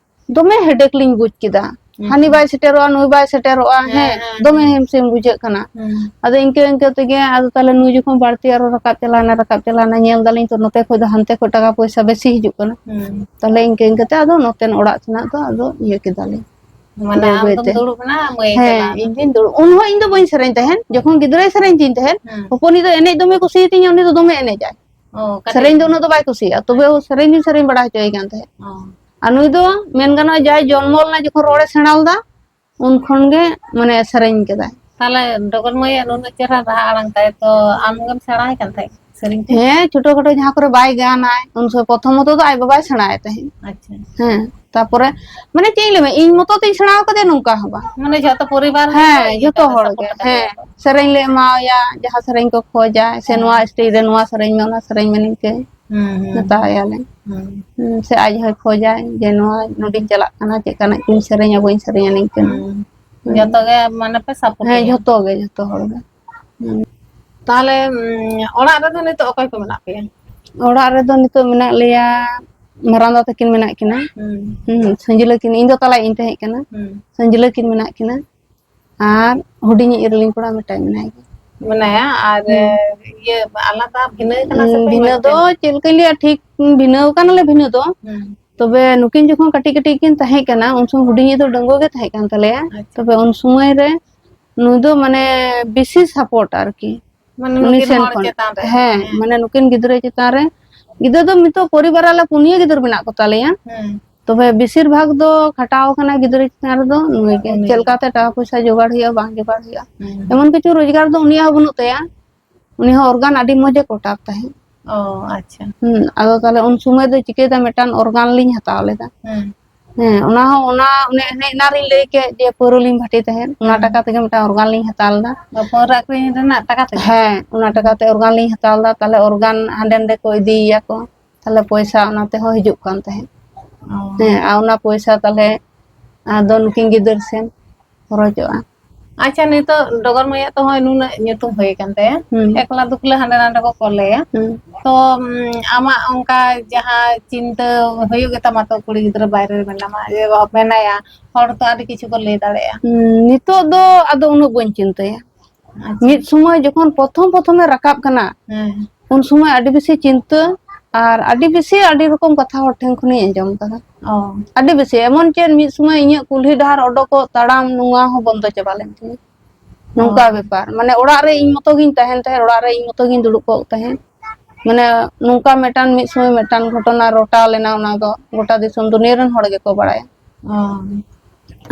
ᱫᱚᱢᱮ headache ᱞᱤᱧ ᱵᱩᱡ ᱠᱮᱫᱟ᱾ ᱦᱩᱸ᱾ ᱦᱟᱹᱱᱤ ᱵᱟᱭ ᱥᱮᱴᱮᱨᱚᱜᱼᱟ, ᱱᱩᱭ ᱵᱟᱭ ᱥᱮᱴᱮᱨᱚᱜᱼᱟ, ᱦᱮᱸ, ᱦᱮᱸ, ᱦᱮᱸ, ᱫᱚᱢᱮ ᱦᱮᱸ᱾ ᱦᱤᱢᱥᱤᱢ ᱵᱩᱡᱷᱟᱹᱜ ᱠᱟᱱᱟ᱾ ᱦᱩᱸ᱾ ᱟᱫᱚ ᱤᱱᱠᱟᱹ ᱤᱱᱠᱟᱹ ᱛᱮᱜᱮ ᱟᱫᱚ ᱛᱟᱦᱞᱮ ᱱᱩᱭ ᱡᱚᱠᱷᱚᱱ ᱵᱟᱹᱲᱛᱤ ᱟᱨᱚ ᱨᱟᱠᱟᱵ ᱪᱟᱞᱟᱣᱱᱟ, ᱨᱟᱠᱟᱵ ᱪᱟᱞᱟᱣᱱᱟ, ᱧᱮᱞ ᱫᱟᱞᱤᱧ ᱛᱚ ᱱᱚᱛᱮ ᱠᱷᱚᱡ ᱫᱚ ᱦᱟᱱᱛᱮ ᱠᱷᱚᱡ ᱴᱟᱠᱟ ᱯᱚᱭᱥᱟ ᱵᱮᱥᱤ ᱦᱤᱡᱩᱜ ᱠᱟᱱᱟ᱾ ᱦᱩᱸ᱾ ᱛᱟᱦᱞᱮ ᱤᱱᱠᱟᱹ ᱤᱱᱠᱟᱹ ᱛᱮ ᱟᱫᱚ ᱱᱚᱛᱮᱱ ᱚᱲᱟᱜ ᱥᱮᱱᱟᱜ ᱫᱚ ᱟᱫᱚ ᱤᱭᱟᱹ ᱠᱮᱫᱟᱞᱮ᱾ ᱢᱟᱱᱮ ᱵᱟᱹᱭ ᱟᱢ ᱵᱟᱹᱭ ᱫᱚᱢ ᱛᱮ᱾ ᱫᱩᱲᱩᱵ ᱮᱱᱟ, ᱢᱟᱹᱭ ᱦᱮᱸ, ᱪᱟᱞᱟᱣ ᱮᱱᱟ᱾ ᱤᱧ ᱫᱩᱧ ᱫᱩᱲᱩᱵ᱾ ᱩᱱ ᱦᱚᱸ ᱤᱧ ᱫᱚ ᱵᱟᱹᱧ ᱥᱮᱨᱮᱧ ᱛᱟᱦᱮᱸᱱ, ᱡᱚᱠᱷᱚᱱ ᱜᱤᱫᱽᱨᱟᱹᱭ ᱥᱮᱨᱮᱧ ᱛᱤᱧ ᱛᱟᱦᱮᱸᱱ, ᱦᱮᱸ᱾ ᱦᱚᱯᱚᱱᱤᱡ ᱫᱚ ᱮᱱᱮᱡ ᱫᱚᱢᱮ ᱠᱩᱥᱤᱭᱟᱛᱤᱧᱟ, ᱩᱱᱤ ᱫᱚ ᱫᱚᱢᱮ ᱮᱱᱮᱡᱟᱭ᱾ ᱚ, ᱠᱟᱹᱴᱤᱡ ᱥᱮᱨᱮᱧ ᱫᱚ ᱨᱮ᱾ ᱩᱱᱟᱹᱜ ᱫᱚ ᱵᱟᱭ ᱠᱩᱥᱤᱭᱟᱜᱼᱟ, ᱛᱚᱵᱮ ᱥᱮᱨᱮᱧ ᱫᱩᱧ ᱥᱮᱨᱮᱧ ᱵᱟᱲᱟ ᱦᱚᱪᱚᱭᱮ ᱠᱟᱱ ᱛᱟᱦᱮᱸᱫ᱾ ᱚ᱾ ᱟᱨ ᱱᱩᱭ ᱫᱚ ᱢᱮᱱ ᱜᱟᱱᱚᱜᱼᱟ ᱡᱟᱭ ᱡᱚᱱᱢᱚ ᱞᱮᱱᱟ ᱡᱚᱠᱷᱚᱱ ᱨᱚᱲᱮ ᱥᱮᱬᱟ ᱞᱮᱫᱟ, ᱩᱱ ᱠᱷᱚᱱ ᱜᱮ ᱢᱟᱱᱮ ᱥᱮᱨᱮᱧ ᱠᱮᱫᱟᱭ᱾ ᱛᱟᱦᱞᱮ ᱰᱚᱜᱚᱨ ᱢᱟᱹᱭᱟᱜ ᱱᱩᱱᱟᱹᱜ ᱪᱮᱦᱨᱟ ᱨᱟᱦᱟ ᱟᱲᱟᱝ ᱛᱟᱭ, ᱛᱚ ᱟᱢ ᱜᱮᱢ ᱥᱮᱬᱟᱭ ᱠᱟᱱ ᱛᱟᱦᱮᱸᱫ ᱥᱮᱨᱮᱧ ᱠᱚ? ᱦᱮᱸ, ᱪᱷᱳᱴᱳ ᱠᱷᱟᱴᱳ ᱡᱟᱦᱟᱸ ᱠᱚᱨᱮ ᱵᱟᱭ ᱜᱟᱱᱟᱭ, ᱩᱱ ᱥᱚᱢᱚᱭ ᱯᱨᱚᱛᱷᱚᱢᱚᱛᱚ ᱫᱚ ᱟᱡ ᱵᱟᱵᱟᱭ ᱥᱮᱬᱟᱭ ᱛᱟᱦᱮᱸᱫ᱾ ᱟᱪᱪᱷᱟ᱾ ᱦᱮᱸ, ᱛᱟᱨᱯᱚᱨᱮ ᱢᱟᱱᱮ ᱪᱮᱫ ᱤᱧ ᱞᱟᱹᱭᱟ, ᱤᱧ ᱢᱚᱛᱚ ᱛᱤᱧ ᱥᱮᱬᱟ ᱟᱠᱟᱫᱮᱭᱟ ᱱᱚᱝᱠᱟ ᱦᱚᱸ ᱵᱟᱝ᱾ ᱢᱟᱱᱮ ᱡᱷᱚᱛᱚ ᱯᱚᱨᱤᱵᱟᱨ ᱦᱮᱸ, ᱜᱮ ᱡᱷᱚᱛᱚ ᱤᱭᱟᱹ ᱦᱚᱲ ᱥᱟᱯᱳᱨᱴ ᱜᱮ᱾ ᱟᱠᱟᱫᱮᱭᱟ ᱦᱮᱸ, ᱠᱚ᱾ ᱥᱮᱨᱮᱧ ᱞᱮ ᱮᱢᱟᱣᱟᱭᱟ, ᱡᱟᱦᱟᱸ ᱥᱮᱨᱮᱧ ᱠᱚ ᱠᱷᱚᱡᱟᱭ, ᱥᱮ ᱦᱮᱸ᱾ ᱱᱚᱣᱟ stage ᱨᱮ ᱱᱚᱣᱟ ᱥᱮᱨᱮᱧ ᱢᱮ, ᱚᱱᱟ ᱥᱮᱨᱮᱧ ᱢᱮ, ᱱᱤᱝᱠᱟᱹ ᱦᱩᱸ, ᱦᱩᱸ, ᱢᱮᱛᱟᱣᱟᱭᱟᱞᱮ᱾ ᱦᱩᱸ᱾ ᱦᱩᱸ, ᱥᱮ ᱟᱡ ᱦᱚᱸᱭ ᱠᱷᱚᱡᱟᱭ ᱡᱮ ᱱᱚᱣᱟ ᱱᱚᱰᱮᱧ ᱪᱟᱞᱟᱜ ᱠᱟᱱᱟ, ᱪᱮᱫ ᱞᱮᱠᱟᱱᱟᱜ ᱠᱚᱧ ᱥᱮᱨᱮᱧᱟ, ᱵᱟᱹᱧ ᱥᱮᱨᱮᱧᱟ, ᱱᱤᱝᱠᱟᱹ᱾ ᱦᱩᱸ᱾ ᱦᱩᱸ᱾ ᱡᱚᱛᱚ ᱜᱮ ᱢᱟᱱᱮ ᱯᱮ ᱥᱟᱯᱳᱨᱴ ᱦᱮᱸ, ᱮᱭᱟ? ᱡᱷᱚᱛᱚ ᱜᱮ, ᱡᱷᱚᱛᱚ ᱦᱚᱲ ᱜᱮ᱾ ᱦᱩᱸ᱾ ᱛᱟᱦᱞᱮ, ᱩᱸ, ᱚᱲᱟᱜ ᱨᱮᱫᱚ ᱱᱤᱛᱚᱜ ᱚᱠᱚᱭ ᱠᱚ ᱢᱮᱱᱟᱜ ᱯᱮᱭᱟ? ᱚᱲᱟᱜ ᱨᱮᱫᱚ ᱱᱤᱛᱚᱜ ᱢᱮᱱᱟᱜ ᱞᱮᱭᱟ, ᱢᱟᱨᱟᱝ ᱫᱟ ᱛᱟᱹᱠᱤᱱ ᱢᱮᱱᱟᱜ ᱠᱤᱱᱟ᱾ ᱦᱩᱸ᱾ ᱦᱩᱸ, ᱥᱟᱹᱡᱞᱟᱹ ᱠᱤᱱ, ᱤᱧ ᱫᱚ ᱛᱟᱞᱟᱭᱤᱡ ᱤᱧ ᱛᱟᱦᱮᱸ ᱠᱟᱱᱟ᱾ ᱦᱩᱸ᱾ ᱥᱟᱹᱡᱞᱟᱹ ᱠᱤᱱ ᱢᱮᱱᱟᱜ ᱠᱤᱱᱟ᱾ ᱟᱨ ᱦᱩᱰᱤᱧᱤᱡ ᱤᱨᱤᱞᱤᱧ ᱠᱚᱲᱟ ᱢᱤᱫᱴᱟᱝ ᱢᱮᱱᱟᱭ ᱜᱮᱭᱟ᱾ ᱢᱮᱱᱟᱭᱟ, ᱟᱨ, ᱦᱩᱸ᱾ ᱤᱭᱟᱹ, ᱟᱞᱟᱫᱟ ᱵᱷᱤᱱᱟᱹ ᱠᱟᱱᱟ ᱥᱮ ᱩᱸ, ᱯᱮ ᱵᱷᱤᱱᱟᱹ ᱢᱤᱫᱴᱮᱱ? ᱫᱚ ᱪᱮᱫ ᱞᱮᱠᱟᱧ ᱞᱟᱹᱭᱟ, ᱴᱷᱤᱠ ᱵᱷᱤᱱᱟᱹ ᱠᱟᱱᱟᱞᱮ ᱵᱷᱤᱱᱟᱹ ᱫᱚ᱾ ᱦᱩᱸ᱾ ᱛᱚᱵᱮ ᱱᱩᱠᱤᱱ ᱡᱚᱠᱷᱚᱱ ᱠᱟᱹᱴᱤᱡ ᱠᱟᱹᱴᱤᱡ ᱠᱤᱱ ᱛᱟᱦᱮᱸ ᱠᱟᱱᱟ, ᱩᱱ ᱥᱚᱢᱚᱭ ᱦᱩᱰᱤᱧᱤᱡ ᱫᱚ ᱰᱟᱺᱜᱩᱣᱟᱹ ᱜᱮ ᱛᱟᱦᱮᱸ ᱠᱟᱱ ᱛᱟᱞᱮᱭᱟ᱾ ᱟᱪᱪᱷᱟ᱾ ᱛᱚᱵᱮ ᱩᱱ ᱥᱚᱢᱚᱭ ᱨᱮ ᱱᱩᱭ ᱫᱚ ᱢᱟᱱᱮ ᱵᱮᱥᱤ ᱥᱟᱯᱳᱨᱴ ᱟᱨᱠᱤ᱾ ᱢᱟᱱᱮ ᱩᱱᱤ ᱱᱩᱠᱤᱱ ᱥᱮᱱ ᱦᱚᱲ ᱠᱷᱚᱱ᱾ ᱪᱮᱛᱟᱱ ᱨᱮ᱾ ᱦᱮᱸ, ᱦᱮᱸ᱾ ᱢᱟᱱᱮ ᱱᱩᱠᱤᱱ ᱜᱤᱫᱽᱨᱟᱹ ᱪᱮᱛᱟᱱ ᱨᱮ᱾ ᱜᱤᱫᱽᱨᱟᱹ ᱫᱚ ᱱᱤᱛᱚᱜ ᱯᱚᱨᱤᱵᱟᱨ ᱟᱞᱮ ᱯᱩᱱᱭᱟᱹ ᱜᱤᱫᱽᱨᱟᱹ ᱢᱮᱱᱟᱜ ᱠᱚ ᱛᱟᱞᱮᱭᱟ᱾ ᱦᱮᱸ᱾ ᱛᱚᱵᱮ ᱵᱮᱥᱤᱨ ᱵᱷᱟᱜᱽ ᱫᱚ ᱠᱷᱟᱴᱟᱣ ᱠᱟᱱᱟ ᱜᱤᱫᱽᱨᱟᱹ ᱪᱮᱛᱟᱱ ᱨᱮᱫᱚ ᱱᱩᱭ ᱜᱮ᱾ ᱩᱱᱤ ᱪᱮᱫ ᱜᱮ᱾ ᱞᱮᱠᱟᱛᱮ ᱴᱟᱠᱟ ᱯᱚᱭᱥᱟ ᱡᱚᱜᱟᱲ ᱦᱩᱭᱩᱜᱼᱟ, ᱵᱟᱝ ᱡᱚᱜᱟᱲ ᱦᱩᱭᱩᱜᱼᱟ᱾ ᱦᱮᱸ᱾ ᱮᱢᱚᱱ ᱠᱤᱪᱷᱩ ᱨᱳᱡᱽᱜᱟᱨ ᱫᱚ ᱩᱱᱤᱭᱟᱜ ᱦᱚᱸ ᱵᱟᱹᱱᱩᱜ ᱛᱟᱭᱟ᱾ ᱩᱱᱤ ᱦᱚᱸ ᱚᱨᱜᱟᱱ ᱟᱹᱰᱤ ᱢᱚᱡᱽ ᱮ ᱠᱚᱴᱟᱵ ᱛᱟᱦᱮᱸᱫ᱾ ᱚ, ᱟᱪᱪᱷᱟ᱾ ᱦᱩᱸ, ᱟᱫᱚ ᱛᱟᱦᱞᱮ ᱩᱱ ᱥᱚᱢᱚᱭ ᱫᱚ ᱪᱤᱠᱟᱹᱭᱮᱫᱟ, ᱢᱤᱫᱴᱟᱝ ᱚᱨᱜᱟᱱ ᱞᱤᱧ ᱦᱟᱛᱟᱣ ᱞᱮᱫᱟ᱾ ᱦᱮᱸ᱾ ᱦᱮᱸ, ᱚᱱᱟ ᱦᱚᱸ, ᱚᱱᱟ, ᱚᱱᱮ, ᱚᱱᱮ ᱚᱱᱟ ᱨᱤᱧ ᱞᱟᱹᱭ ᱠᱮᱫ ᱡᱮ ᱯᱟᱹᱣᱨᱟᱹ ᱞᱤᱧ ᱵᱷᱟᱹᱴᱤ ᱛᱟᱦᱮᱸᱫ, ᱚᱱᱟ ᱦᱮᱸ᱾ ᱴᱟᱠᱟ ᱛᱮᱜᱮ ᱢᱤᱫᱴᱟᱝ ᱚᱨᱜᱟᱱ ᱞᱤᱧ ᱦᱟᱛᱟᱣ ᱞᱮᱫᱟ᱾ ᱚ, ᱯᱟᱹᱣᱨᱟᱹ ᱟᱹᱠᱷᱨᱤᱧ ᱨᱮᱱᱟᱜ ᱴᱟᱠᱟ ᱛᱮᱜᱮ? ᱦᱮᱸ, ᱚᱱᱟ ᱦᱮᱸ᱾ ᱴᱟᱠᱟ ᱛᱮ ᱚᱨᱜᱟᱱ ᱞᱤᱧ ᱦᱟᱛᱟᱣ ᱞᱮᱫᱟ, ᱛᱟᱦᱞᱮ ᱚᱨᱜᱟᱱ ᱦᱟᱸᱰᱮ ᱱᱟᱰᱮ ᱠᱚ ᱤᱫᱤᱭᱮᱭᱟ ᱠᱚ, ᱛᱟᱦᱞᱮ ᱯᱚᱭᱥᱟ ᱚᱱᱟ ᱛᱮᱦᱚᱸ ᱦᱤᱡᱩᱜ ᱠᱟᱱ ᱛᱟᱦᱮᱸᱫ᱾ ᱚ᱾ ᱦᱮᱸ, ᱟᱨ ᱚᱱᱟ ᱯᱚᱭᱥᱟ ᱛᱟᱦᱞᱮ ᱟᱫᱚ ᱱᱩᱠᱤᱱ ᱜᱤᱫᱟᱹᱨ ᱥᱮᱱ ᱠᱷᱚᱨᱚᱪᱚᱜᱼᱟ᱾ ᱟᱪᱪᱷᱟ, ᱱᱤᱛᱚᱜ ᱰᱚᱜᱚᱨ ᱢᱟᱹᱭᱟᱜ ᱛᱚ ᱦᱚᱸᱜᱼᱚᱭ ᱱᱩᱱᱟᱹᱜ ᱧᱩᱛᱩᱢ ᱦᱩᱭ ᱟᱠᱟᱱ ᱛᱟᱭᱟ, ᱦᱩᱸ᱾ ᱮᱠᱞᱟ ᱫᱩᱠᱞᱟᱹ ᱦᱟᱸᱰᱮ ᱱᱟᱰᱮ ᱠᱚ ᱠᱚᱞᱮᱭᱟ᱾ ᱦᱩᱸ᱾ ᱛᱚ, ᱩᱢ, ᱟᱢᱟᱜ ᱚᱱᱠᱟ ᱡᱟᱦᱟᱸ ᱪᱤᱱᱛᱟᱹ ᱦᱩᱭᱩᱜ ᱜᱮᱛᱟᱢᱟ ᱛᱚ, ᱠᱩᱲᱤ ᱜᱤᱫᱽᱨᱟᱹ ᱵᱟᱭᱨᱮ ᱨᱮ ᱢᱮᱱᱟᱢᱟ, ᱡᱮ ᱵᱟᱵᱟ ᱢᱮᱱᱟᱭᱟ, ᱦᱚᱲ ᱛᱚ ᱟᱹᱰᱤ ᱠᱤᱪᱷᱩ ᱠᱚ ᱞᱟᱹᱭ ᱫᱟᱲᱮᱭᱟᱜᱼᱟ᱾ ᱦᱩᱸ, ᱱᱤᱛᱚᱜ ᱫᱚ ᱟᱫᱚ ᱩᱱᱟᱹᱜ ᱵᱟᱹᱧ ᱪᱤᱱᱛᱟᱹᱭᱟ᱾ ᱟᱪᱪᱷᱟ᱾ ᱢᱤᱫ ᱥᱚᱢᱚᱭ ᱡᱚᱠᱷᱚᱱ ᱯᱨᱚᱛᱷᱚᱢ ᱯᱨᱚᱛᱷᱚᱢᱮ ᱨᱟᱠᱟᱵ ᱠᱟᱱᱟ, ᱦᱮᱸ᱾ ᱩᱱ ᱥᱚᱢᱚᱭ ᱟᱹᱰᱤ ᱵᱮᱥᱤ ᱪᱤᱱᱛᱟᱹ ᱟᱨ ᱟᱹᱰᱤ ᱵᱮᱥᱤ ᱟᱹᱰᱤ ᱨᱚᱠᱚᱢ ᱠᱟᱛᱷᱟ ᱦᱚᱲ ᱴᱷᱮᱱ ᱠᱷᱚᱱᱤᱧ ᱟᱸᱡᱚᱢ ᱠᱟᱫᱟ᱾ ᱚ᱾ ᱟᱹᱰᱤ ᱵᱮᱥᱤ, ᱮᱢᱚᱱ ᱪᱮᱫ ᱢᱤᱫ ᱥᱚᱢᱚᱭ ᱤᱧᱟᱹᱜ ᱠᱩᱞᱦᱤ ᱰᱟᱦᱟᱨ ᱚᱰᱚᱠᱚᱜ ᱛᱟᱲᱟᱢ ᱱᱚᱣᱟ ᱦᱚᱸ ᱵᱚᱱᱫᱚ ᱪᱟᱵᱟ ᱞᱮᱱ ᱛᱤᱧᱟᱹ᱾ ᱚ᱾ ᱱᱚᱝᱠᱟ ᱵᱮᱯᱟᱨ, ᱢᱟᱱᱮ ᱚᱲᱟᱜ ᱨᱮ ᱤᱧ ᱢᱚᱛᱚ ᱜᱤᱧ ᱛᱟᱦᱮᱱ ᱛᱟᱦᱮᱸᱫ, ᱚᱲᱟᱜ ᱨᱮ ᱤᱧ ᱢᱚᱛᱚ ᱜᱤᱧ ᱫᱩᱲᱩᱵ ᱠᱚᱜ ᱛᱟᱦᱮᱸᱫ᱾ ᱢᱟᱱᱮ ᱱᱚᱝᱠᱟ ᱢᱤᱫᱴᱟᱝ ᱢᱤᱫ ᱥᱚᱢᱚᱭ ᱢᱤᱫᱴᱟᱝ ᱜᱷᱚᱴᱚᱱᱟ ᱨᱚᱴᱟᱣ ᱞᱮᱱᱟ, ᱚᱱᱟ ᱫᱚ ᱜᱚᱴᱟ ᱫᱤᱥᱚᱢ ᱫᱩᱱᱤᱭᱟᱹ ᱨᱮᱱ ᱦᱚᱲ ᱜᱮᱠᱚ ᱵᱟᱲᱟᱭᱟ᱾ ᱚ᱾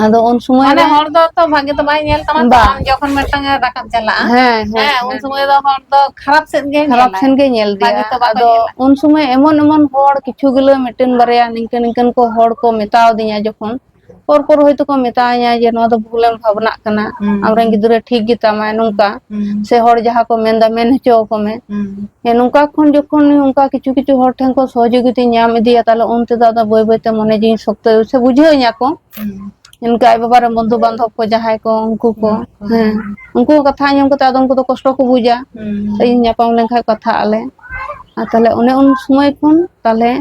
ᱟᱫᱚ ᱩᱱ ᱥᱚᱢᱚᱭ ᱢᱟᱱᱮ ᱨᱮ ᱦᱚᱲ ᱫᱚ ᱛᱚ ᱵᱷᱟᱜᱮ ᱫᱚ ᱵᱟᱭ ᱧᱮᱞ ᱛᱟᱢᱟ ᱛᱚ, ᱵᱟ᱾ ᱟᱢ ᱡᱚᱠᱷᱚᱱ ᱢᱤᱫᱴᱟᱝ ᱮ ᱨᱟᱠᱟᱵ ᱪᱟᱞᱟᱜᱼᱟ, ᱦᱮᱸ, ᱦᱮᱸ, ᱦᱮᱸ, ᱩᱱ ᱦᱮᱸ᱾ ᱥᱚᱢᱚᱭ ᱫᱚ ᱦᱚᱲ ᱫᱚ ᱠᱷᱟᱨᱟᱯ ᱥᱮᱫ ᱜᱮ ᱠᱷᱟᱨᱟᱯ ᱧᱮᱞᱟᱭ᱾ ᱥᱮᱱ ᱜᱮ ᱧᱮᱞ ᱵᱷᱟᱜᱮ ᱜᱮᱭᱟ᱾ ᱛᱚ ᱵᱟᱠᱚ ᱟᱫᱚ ᱧᱮᱞᱟ᱾ ᱩᱱ ᱥᱚᱢᱚᱭ ᱮᱢᱚᱱ ᱮᱢᱚᱱ ᱦᱚᱲ ᱠᱤᱪᱷᱩ ᱜᱩᱞᱟᱹ ᱢᱤᱫᱴᱮᱱ ᱵᱟᱨᱭᱟ ᱱᱤᱝᱠᱟᱹ ᱱᱤᱝᱠᱟᱹᱱ ᱠᱚ ᱦᱚᱲ ᱠᱚ ᱢᱮᱛᱟᱣ ᱫᱤᱧᱟ ᱡᱚᱠᱷᱚᱱ, ᱯᱚᱨ ᱯᱚᱨ ᱦᱚᱭᱛᱳ ᱠᱚ ᱢᱮᱛᱟᱣᱤᱧᱟ ᱡᱮ ᱱᱚᱣᱟ ᱫᱚ ᱵᱷᱩᱞᱮᱢ ᱵᱷᱟᱵᱽᱱᱟᱜ ᱠᱟᱱᱟ, ᱦᱩᱸ, ᱟᱢᱨᱮᱱ ᱦᱩᱸ᱾ ᱜᱤᱫᱽᱨᱟᱹ ᱴᱷᱤᱠ ᱜᱮᱛᱟᱢᱟᱭ ᱱᱚᱝᱠᱟ, ᱦᱩᱸ᱾ ᱥᱮ ᱦᱚᱲ ᱡᱟᱦᱟᱸ ᱠᱚ ᱢᱮᱱᱫᱟ ᱢᱮᱱ ᱦᱚᱪᱚ ᱟᱠᱚ ᱢᱮ᱾ ᱦᱩᱸ᱾ ᱦᱮᱸ, ᱱᱚᱝᱠᱟ ᱠᱷᱚᱱ ᱡᱚᱠᱷᱚᱱ ᱚᱱᱠᱟ ᱠᱤᱪᱷᱩ ᱠᱤᱪᱷᱩ ᱦᱚᱲ ᱴᱷᱮᱱ ᱠᱷᱚᱱ ᱥᱚᱦᱚᱡᱳᱜᱤᱛᱟᱧ ᱧᱟᱢ ᱤᱫᱤᱭᱟ, ᱛᱟᱦᱞᱮ ᱩᱱ ᱛᱮᱫᱚ ᱟᱫᱚ ᱵᱟᱹᱭ ᱵᱟᱹᱭ ᱛᱮ ᱢᱚᱱᱮ ᱡᱤᱣᱤᱧ ᱥᱚᱠᱛᱚ ᱥᱮ ᱵᱩᱡᱷᱟᱹᱣ ᱤᱧᱟ ᱠᱚ᱾ ᱦᱩᱸ᱾ ᱤᱱᱠᱟ ᱟᱡ ᱵᱟᱵᱟ ᱨᱮᱱ ᱵᱚᱱᱫᱷᱩ ᱵᱟᱱᱫᱷᱚᱵ ᱠᱚ ᱡᱟᱦᱟᱸᱭ ᱠᱚ, ᱩᱱᱠᱩ ᱠᱚ, ᱢᱮᱱᱟᱜ ᱠᱚᱣᱟ᱾ ᱦᱮᱸ, ᱩᱱᱠᱩ ᱠᱚ ᱠᱟᱛᱷᱟ ᱟᱸᱡᱚᱢ ᱠᱟᱛᱮ ᱟᱫᱚ ᱩᱱᱠᱩ ᱫᱚ ᱠᱚᱥᱴᱚ ᱠᱚ ᱵᱩᱡᱟ᱾ ᱦᱩᱸ᱾ ᱤᱧ ᱧᱟᱯᱟᱢ ᱞᱮᱱᱠᱷᱟᱱ ᱠᱟᱛᱷᱟᱜ ᱟᱞᱮ᱾ ᱟᱨ ᱛᱟᱦᱞᱮ ᱚᱱᱮ ᱩᱱ ᱥᱚᱢᱚᱭ ᱠᱷᱚᱱ ᱛᱟᱦᱞᱮ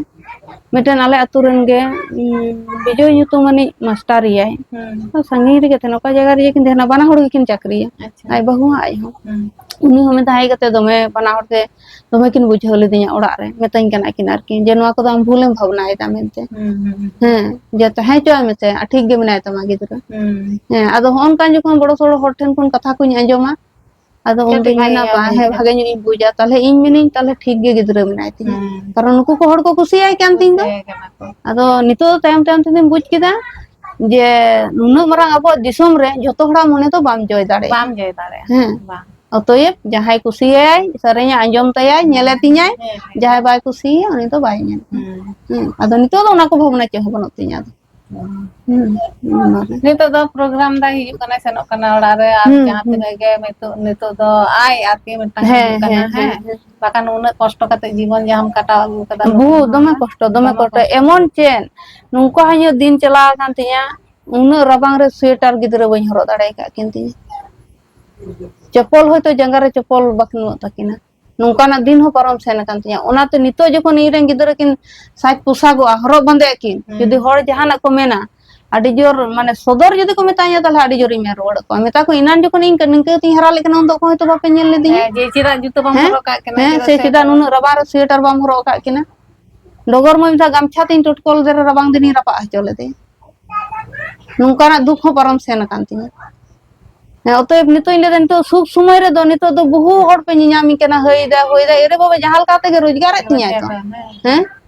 ᱢᱤᱫᱴᱮᱱ ᱟᱞᱮ ᱟᱛᱳ ᱨᱮᱱ ᱜᱮ, ᱩᱸ, ᱵᱤᱡᱚᱭ ᱧᱩᱛᱩᱢ ᱟᱹᱱᱤᱡ ᱢᱟᱥᱴᱟᱨ ᱮᱭᱟᱭ᱾ ᱦᱩᱸ᱾ ᱥᱟᱺᱜᱤᱧ ᱨᱮᱜᱮ ᱛᱟᱦᱮᱱᱟ, ᱚᱠᱟ ᱡᱟᱭᱜᱟ ᱨᱮ ᱠᱤᱱ ᱛᱟᱦᱮᱱᱟ, ᱵᱟᱱᱟ ᱦᱚᱲ ᱜᱮᱠᱤᱱ ᱪᱟᱹᱠᱨᱤᱭᱟ᱾ ᱟᱪᱪᱷᱟ᱾ ᱟᱡ ᱵᱟᱹᱦᱩ ᱦᱚᱸ ᱟᱡ ᱦᱚᱸ᱾ ᱦᱩᱸ᱾ ᱩᱱᱤ ᱦᱚᱸ ᱢᱮᱛᱟᱭ ᱠᱟᱛᱮ ᱫᱚᱢᱮ ᱵᱟᱱᱟ ᱦᱚᱲ ᱛᱮ ᱫᱚᱢᱮ ᱠᱤᱱ ᱵᱩᱡᱷᱟᱹᱣ ᱞᱤᱫᱤᱧᱟ ᱚᱲᱟᱜ ᱨᱮ, ᱢᱮᱛᱟᱹᱧ ᱠᱟᱱᱟ ᱠᱤᱱ ᱟᱨᱠᱤ ᱡᱮ, "ᱱᱚᱣᱟ ᱠᱚᱫᱚ ᱟᱢ ᱵᱷᱩᱞᱮᱢ ᱵᱷᱟᱵᱽᱱᱟᱭᱮᱫᱟ" ᱢᱮᱱᱛᱮ᱾ ᱦᱩᱸ, ᱦᱩᱸ, ᱦᱩᱸ᱾ ᱦᱮᱸ, ᱡᱮ ᱛᱟᱦᱮᱸ ᱦᱚᱪᱚᱣᱟᱭ ᱢᱮᱥᱮ, ᱟᱨ ᱴᱷᱤᱠ ᱜᱮ ᱢᱮᱱᱟᱭ ᱛᱟᱢᱟ ᱜᱤᱫᱽᱨᱟᱹ᱾ ᱦᱩᱸ᱾ ᱦᱮᱸ, ᱟᱫᱚ ᱦᱚᱸᱜᱼᱚ ᱱᱚᱝᱠᱟᱱ ᱡᱚᱠᱷᱚᱱ ᱵᱚᱲᱚ ᱥᱚᱲᱚ ᱦᱚᱲ ᱴᱷᱮᱱ ᱠᱷᱚᱱ ᱠᱟᱛᱷᱟ ᱠᱚᱧ ᱟᱸᱡᱚᱢᱟ, ᱟᱫᱚ ᱠᱟᱹᱴᱤᱡ ᱩᱱᱫᱚᱧ ᱵᱷᱟᱜᱮ ᱢᱮᱱᱟ, ᱜᱮᱢ ᱵᱟ, ᱦᱮᱸ, ᱵᱩᱡᱟ᱾ ᱵᱷᱟᱜᱮ ᱧᱚᱜ ᱤᱧ ᱵᱩᱡᱟ, ᱛᱟᱦᱞᱮ ᱤᱧ ᱢᱮᱱᱟᱹᱧ, ᱛᱟᱦᱞᱮ ᱴᱷᱤᱠ ᱜᱮ ᱜᱤᱫᱽᱨᱟᱹ ᱢᱮᱱᱟᱭ ᱛᱤᱧᱟ᱾ ᱦᱩᱸ᱾ ᱠᱟᱨᱚᱱ ᱱᱩᱠᱩ ᱠᱚ ᱦᱚᱲ ᱠᱚ ᱠᱩᱥᱤᱭᱟᱭ ᱠᱟᱱ ᱛᱤᱧ ᱫᱚ᱾ ᱠᱩᱥᱤᱭᱟᱭ ᱠᱟᱱᱟ ᱠᱚ᱾ ᱟᱫᱚ ᱱᱤᱛᱚᱜ ᱫᱚ ᱛᱟᱭᱚᱢ ᱛᱟᱭᱚᱢ ᱛᱮᱫᱚᱧ ᱵᱩᱡ ᱠᱮᱫᱟ ᱡᱮ ᱱᱩᱱᱟᱹᱜ ᱢᱟᱨᱟᱝ ᱟᱵᱚᱣᱟᱜ ᱫᱤᱥᱚᱢ ᱨᱮ ᱡᱷᱚᱛᱚ ᱦᱚᱲᱟᱜ ᱢᱚᱱᱮ ᱫᱚ ᱵᱟᱢ ᱡᱚᱭ ᱫᱟᱲᱮᱭᱟᱜᱼᱟ᱾ ᱵᱟᱢ ᱡᱚᱭ ᱫᱟᱲᱮᱭᱟᱜᱼᱟ᱾ ᱦᱮᱸ᱾ ᱵᱟᱝ᱾ ᱚᱛᱚᱭᱮᱵ ᱡᱟᱦᱟᱸᱭ ᱠᱩᱥᱤᱭᱟᱭ, ᱥᱮᱨᱮᱧᱮ ᱟᱸᱡᱚᱢ ᱛᱟᱭᱟᱭ, ᱧᱮᱞᱮ ᱛᱤᱧᱟᱭ, ᱦᱮᱸ, ᱦᱮᱸ᱾ ᱡᱟᱦᱟᱸᱭ ᱵᱟᱭ ᱠᱩᱥᱤᱭᱟᱭᱟ, ᱩᱱᱤ ᱫᱚ ᱵᱟᱭ ᱧᱮᱞ ᱛᱤᱧᱟ᱾ ᱦᱩᱸ᱾ ᱦᱩᱸ, ᱟᱫᱚ ᱱᱤᱛᱚᱜ ᱫᱚ ᱚᱱᱟ ᱠᱚ ᱵᱷᱟᱵᱽᱱᱟ ᱪᱮᱫ ᱦᱚᱸ ᱵᱟᱹᱱᱩᱜ ᱛᱤᱧᱟ ᱟᱫᱚ᱾ ᱦᱩᱸ᱾ ᱦᱩᱸ, ᱚᱱᱟᱜᱮ᱾ ᱱᱤᱛᱚᱜ ᱫᱚ ᱯᱨᱳᱜᱨᱟᱢ ᱫᱟᱭ, ᱦᱤᱡᱩᱜ ᱠᱟᱱᱟᱭ, ᱥᱮᱱᱚᱜ ᱠᱟᱱᱟ ᱚᱲᱟᱜ ᱨᱮ, ᱟᱨ ᱦᱩᱸ, ᱡᱟᱦᱟᱸ ᱦᱩᱸ᱾ ᱛᱤᱱᱟᱹᱜ ᱜᱮ ᱱᱤᱛᱚᱜ, ᱱᱤᱛᱚᱜ ᱫᱚ ᱟᱭ ᱟᱨᱠᱤ ᱢᱤᱫᱴᱟᱝ ᱦᱮᱸ, ᱦᱤᱡᱩᱜ ᱠᱟᱱᱟ, ᱦᱮᱸ, ᱦᱮᱸ, ᱦᱮᱸ᱾ ᱦᱮᱸ᱾ ᱵᱟᱠᱷᱟᱱ ᱩᱱᱟᱹᱜ ᱠᱚᱥᱴᱚ ᱠᱟᱛᱮ ᱡᱤᱵᱚᱱ ᱡᱟᱦᱟᱸᱢ ᱠᱟᱴᱟᱣ ᱟᱹᱜᱩ ᱠᱟᱫᱟ, ᱵᱚᱦᱩ ᱱᱚᱣᱟ ᱫᱚᱢᱮ ᱢᱟ ᱠᱚᱥᱴᱚ, ᱫᱚᱢᱮ ᱫᱚᱢᱮ ᱠᱚᱥᱴᱚ᱾ ᱠᱚᱥᱴᱚ᱾ ᱮᱢᱚᱱ ᱪᱮᱫ, ᱱᱚᱝᱠᱟ ᱦᱚᱸ ᱤᱧᱟᱹᱜ ᱫᱤᱱ ᱪᱟᱞᱟᱣ ᱟᱠᱟᱱ ᱛᱤᱧᱟ, ᱩᱱᱟᱹᱜ ᱨᱟᱵᱟᱝ ᱨᱮ ᱥᱳᱭᱮᱴᱟᱨ ᱜᱤᱫᱽᱨᱟᱹ ᱵᱟᱹᱧ ᱦᱚᱨᱚᱜ ᱫᱟᱲᱮ ᱟᱠᱟᱫ ᱠᱤᱱ ᱛᱤᱧᱟ᱾ ᱪᱚᱯᱚᱞ ᱦᱚᱭᱛᱳ ᱡᱟᱸᱜᱟ ᱨᱮ ᱪᱚᱯᱚᱞ ᱵᱟᱹᱱᱩᱜ ᱛᱟᱹᱠᱤᱱᱟ᱾ ᱱᱚᱝᱠᱟᱱᱟᱜ ᱫᱤᱱ ᱦᱚᱸ ᱯᱟᱨᱚᱢ ᱥᱮᱱ ᱟᱠᱟᱱ ᱛᱤᱧᱟ᱾ ᱚᱱᱟᱛᱮ ᱱᱤᱛᱚᱜ ᱡᱚᱠᱷᱚᱱ ᱤᱧ ᱨᱮᱱ ᱜᱤᱫᱽᱨᱟᱹ ᱠᱤᱱ ᱥᱟᱡᱽ ᱯᱳᱥᱟᱠᱚᱜᱼᱟ, ᱦᱚᱨᱚᱜ ᱵᱟᱸᱫᱮᱜ ᱟᱹᱠᱤᱱ, ᱦᱩᱸ᱾ ᱡᱩᱫᱤ ᱦᱚᱲ ᱡᱟᱦᱟᱱᱟᱜ ᱠᱚ ᱢᱮᱱᱟ, ᱟᱹᱰᱤ ᱡᱳᱨ ᱢᱟᱱᱮ ᱥᱚᱫᱚᱨ ᱡᱩᱫᱤ ᱠᱚ ᱢᱮᱛᱟᱧᱟ, ᱛᱟᱦᱞᱮ ᱟᱹᱰᱤ ᱡᱳᱨᱤᱧ ᱢᱮᱱ ᱨᱩᱣᱟᱹᱲ ᱟᱠᱚᱣᱟ᱾ ᱢᱮᱛᱟ ᱠᱚᱣᱟ, "ᱮᱱᱟᱱ ᱡᱚᱠᱷᱚᱱ ᱤᱧ ᱱᱤᱝᱠᱟᱹ ᱛᱤᱧ ᱦᱟᱨᱟ ᱞᱮᱫ ᱠᱤᱱᱟ, ᱩᱱ ᱫᱚ ᱚᱠᱚᱭ ᱦᱚᱸᱛᱚ ᱵᱟᱯᱮ ᱧᱮᱞ ᱞᱮᱫᱤᱧᱟ᱾ ᱦᱮᱸ, ᱡᱮ ᱪᱮᱫᱟᱜ ᱡᱩᱛᱟᱹ ᱵᱟᱢ ᱦᱮᱸ, ᱦᱚᱨᱚᱜ ᱠᱟᱜ ᱠᱤᱱᱟ, ᱥᱮ ᱪᱮᱫᱟᱜ ᱪᱮᱫᱟᱜ ᱥᱮ ᱱᱩᱱᱟᱹᱜ ᱨᱟᱵᱟᱝ ᱨᱮ ᱥᱳᱭᱮᱴᱟᱨ ᱵᱟᱢ ᱦᱚᱨᱚᱜ ᱟᱠᱟᱫ ᱠᱤᱱᱟ?" ᱰᱚᱜᱚᱨ ᱢᱟᱹᱭ ᱢᱮᱛᱟ ᱜᱟᱢᱪᱷᱟ ᱛᱤᱧ ᱴᱩᱴᱠᱚᱞ ᱨᱮ ᱨᱟᱵᱟᱝ ᱫᱤᱱᱤᱧ ᱨᱟᱯᱟᱜ ᱦᱚᱪᱚ ᱞᱮᱫᱮᱭᱟ᱾ ᱱᱚᱝᱠᱟᱱᱟᱜ ᱫᱩᱠ ᱦᱚᱸ ᱯᱟᱨᱚᱢ ᱥᱮᱱ ᱟᱠᱟᱱ ᱛᱤᱧᱟ᱾ ᱦᱮᱸ, ᱚᱛᱚᱭᱮᱵ ᱱᱤᱛᱚᱜ ᱤᱧ ᱞᱟᱹᱭᱫᱟ, ᱱᱤᱛᱚᱜ ᱥᱩᱠ ᱥᱚᱢᱚᱭ ᱨᱮᱫᱚ ᱱᱤᱛᱚᱜ ᱫᱚ ᱵᱚᱦᱩ ᱦᱚᱲ ᱯᱮ ᱧᱮᱧᱟᱢᱤᱧ ᱠᱟᱱᱟ, ᱦᱟᱹᱭ ᱫᱟ, ᱦᱟᱹᱭ ᱫᱟ, ᱮᱨᱮ ᱵᱟᱵᱟ, ᱡᱟᱦᱟᱸ ᱞᱮᱠᱟ ᱛᱮᱜᱮ ᱨᱳᱡᱽᱜᱟᱨᱮᱫ ᱛᱤᱧᱟᱭ ᱛᱚ᱾ ᱦᱮᱸ?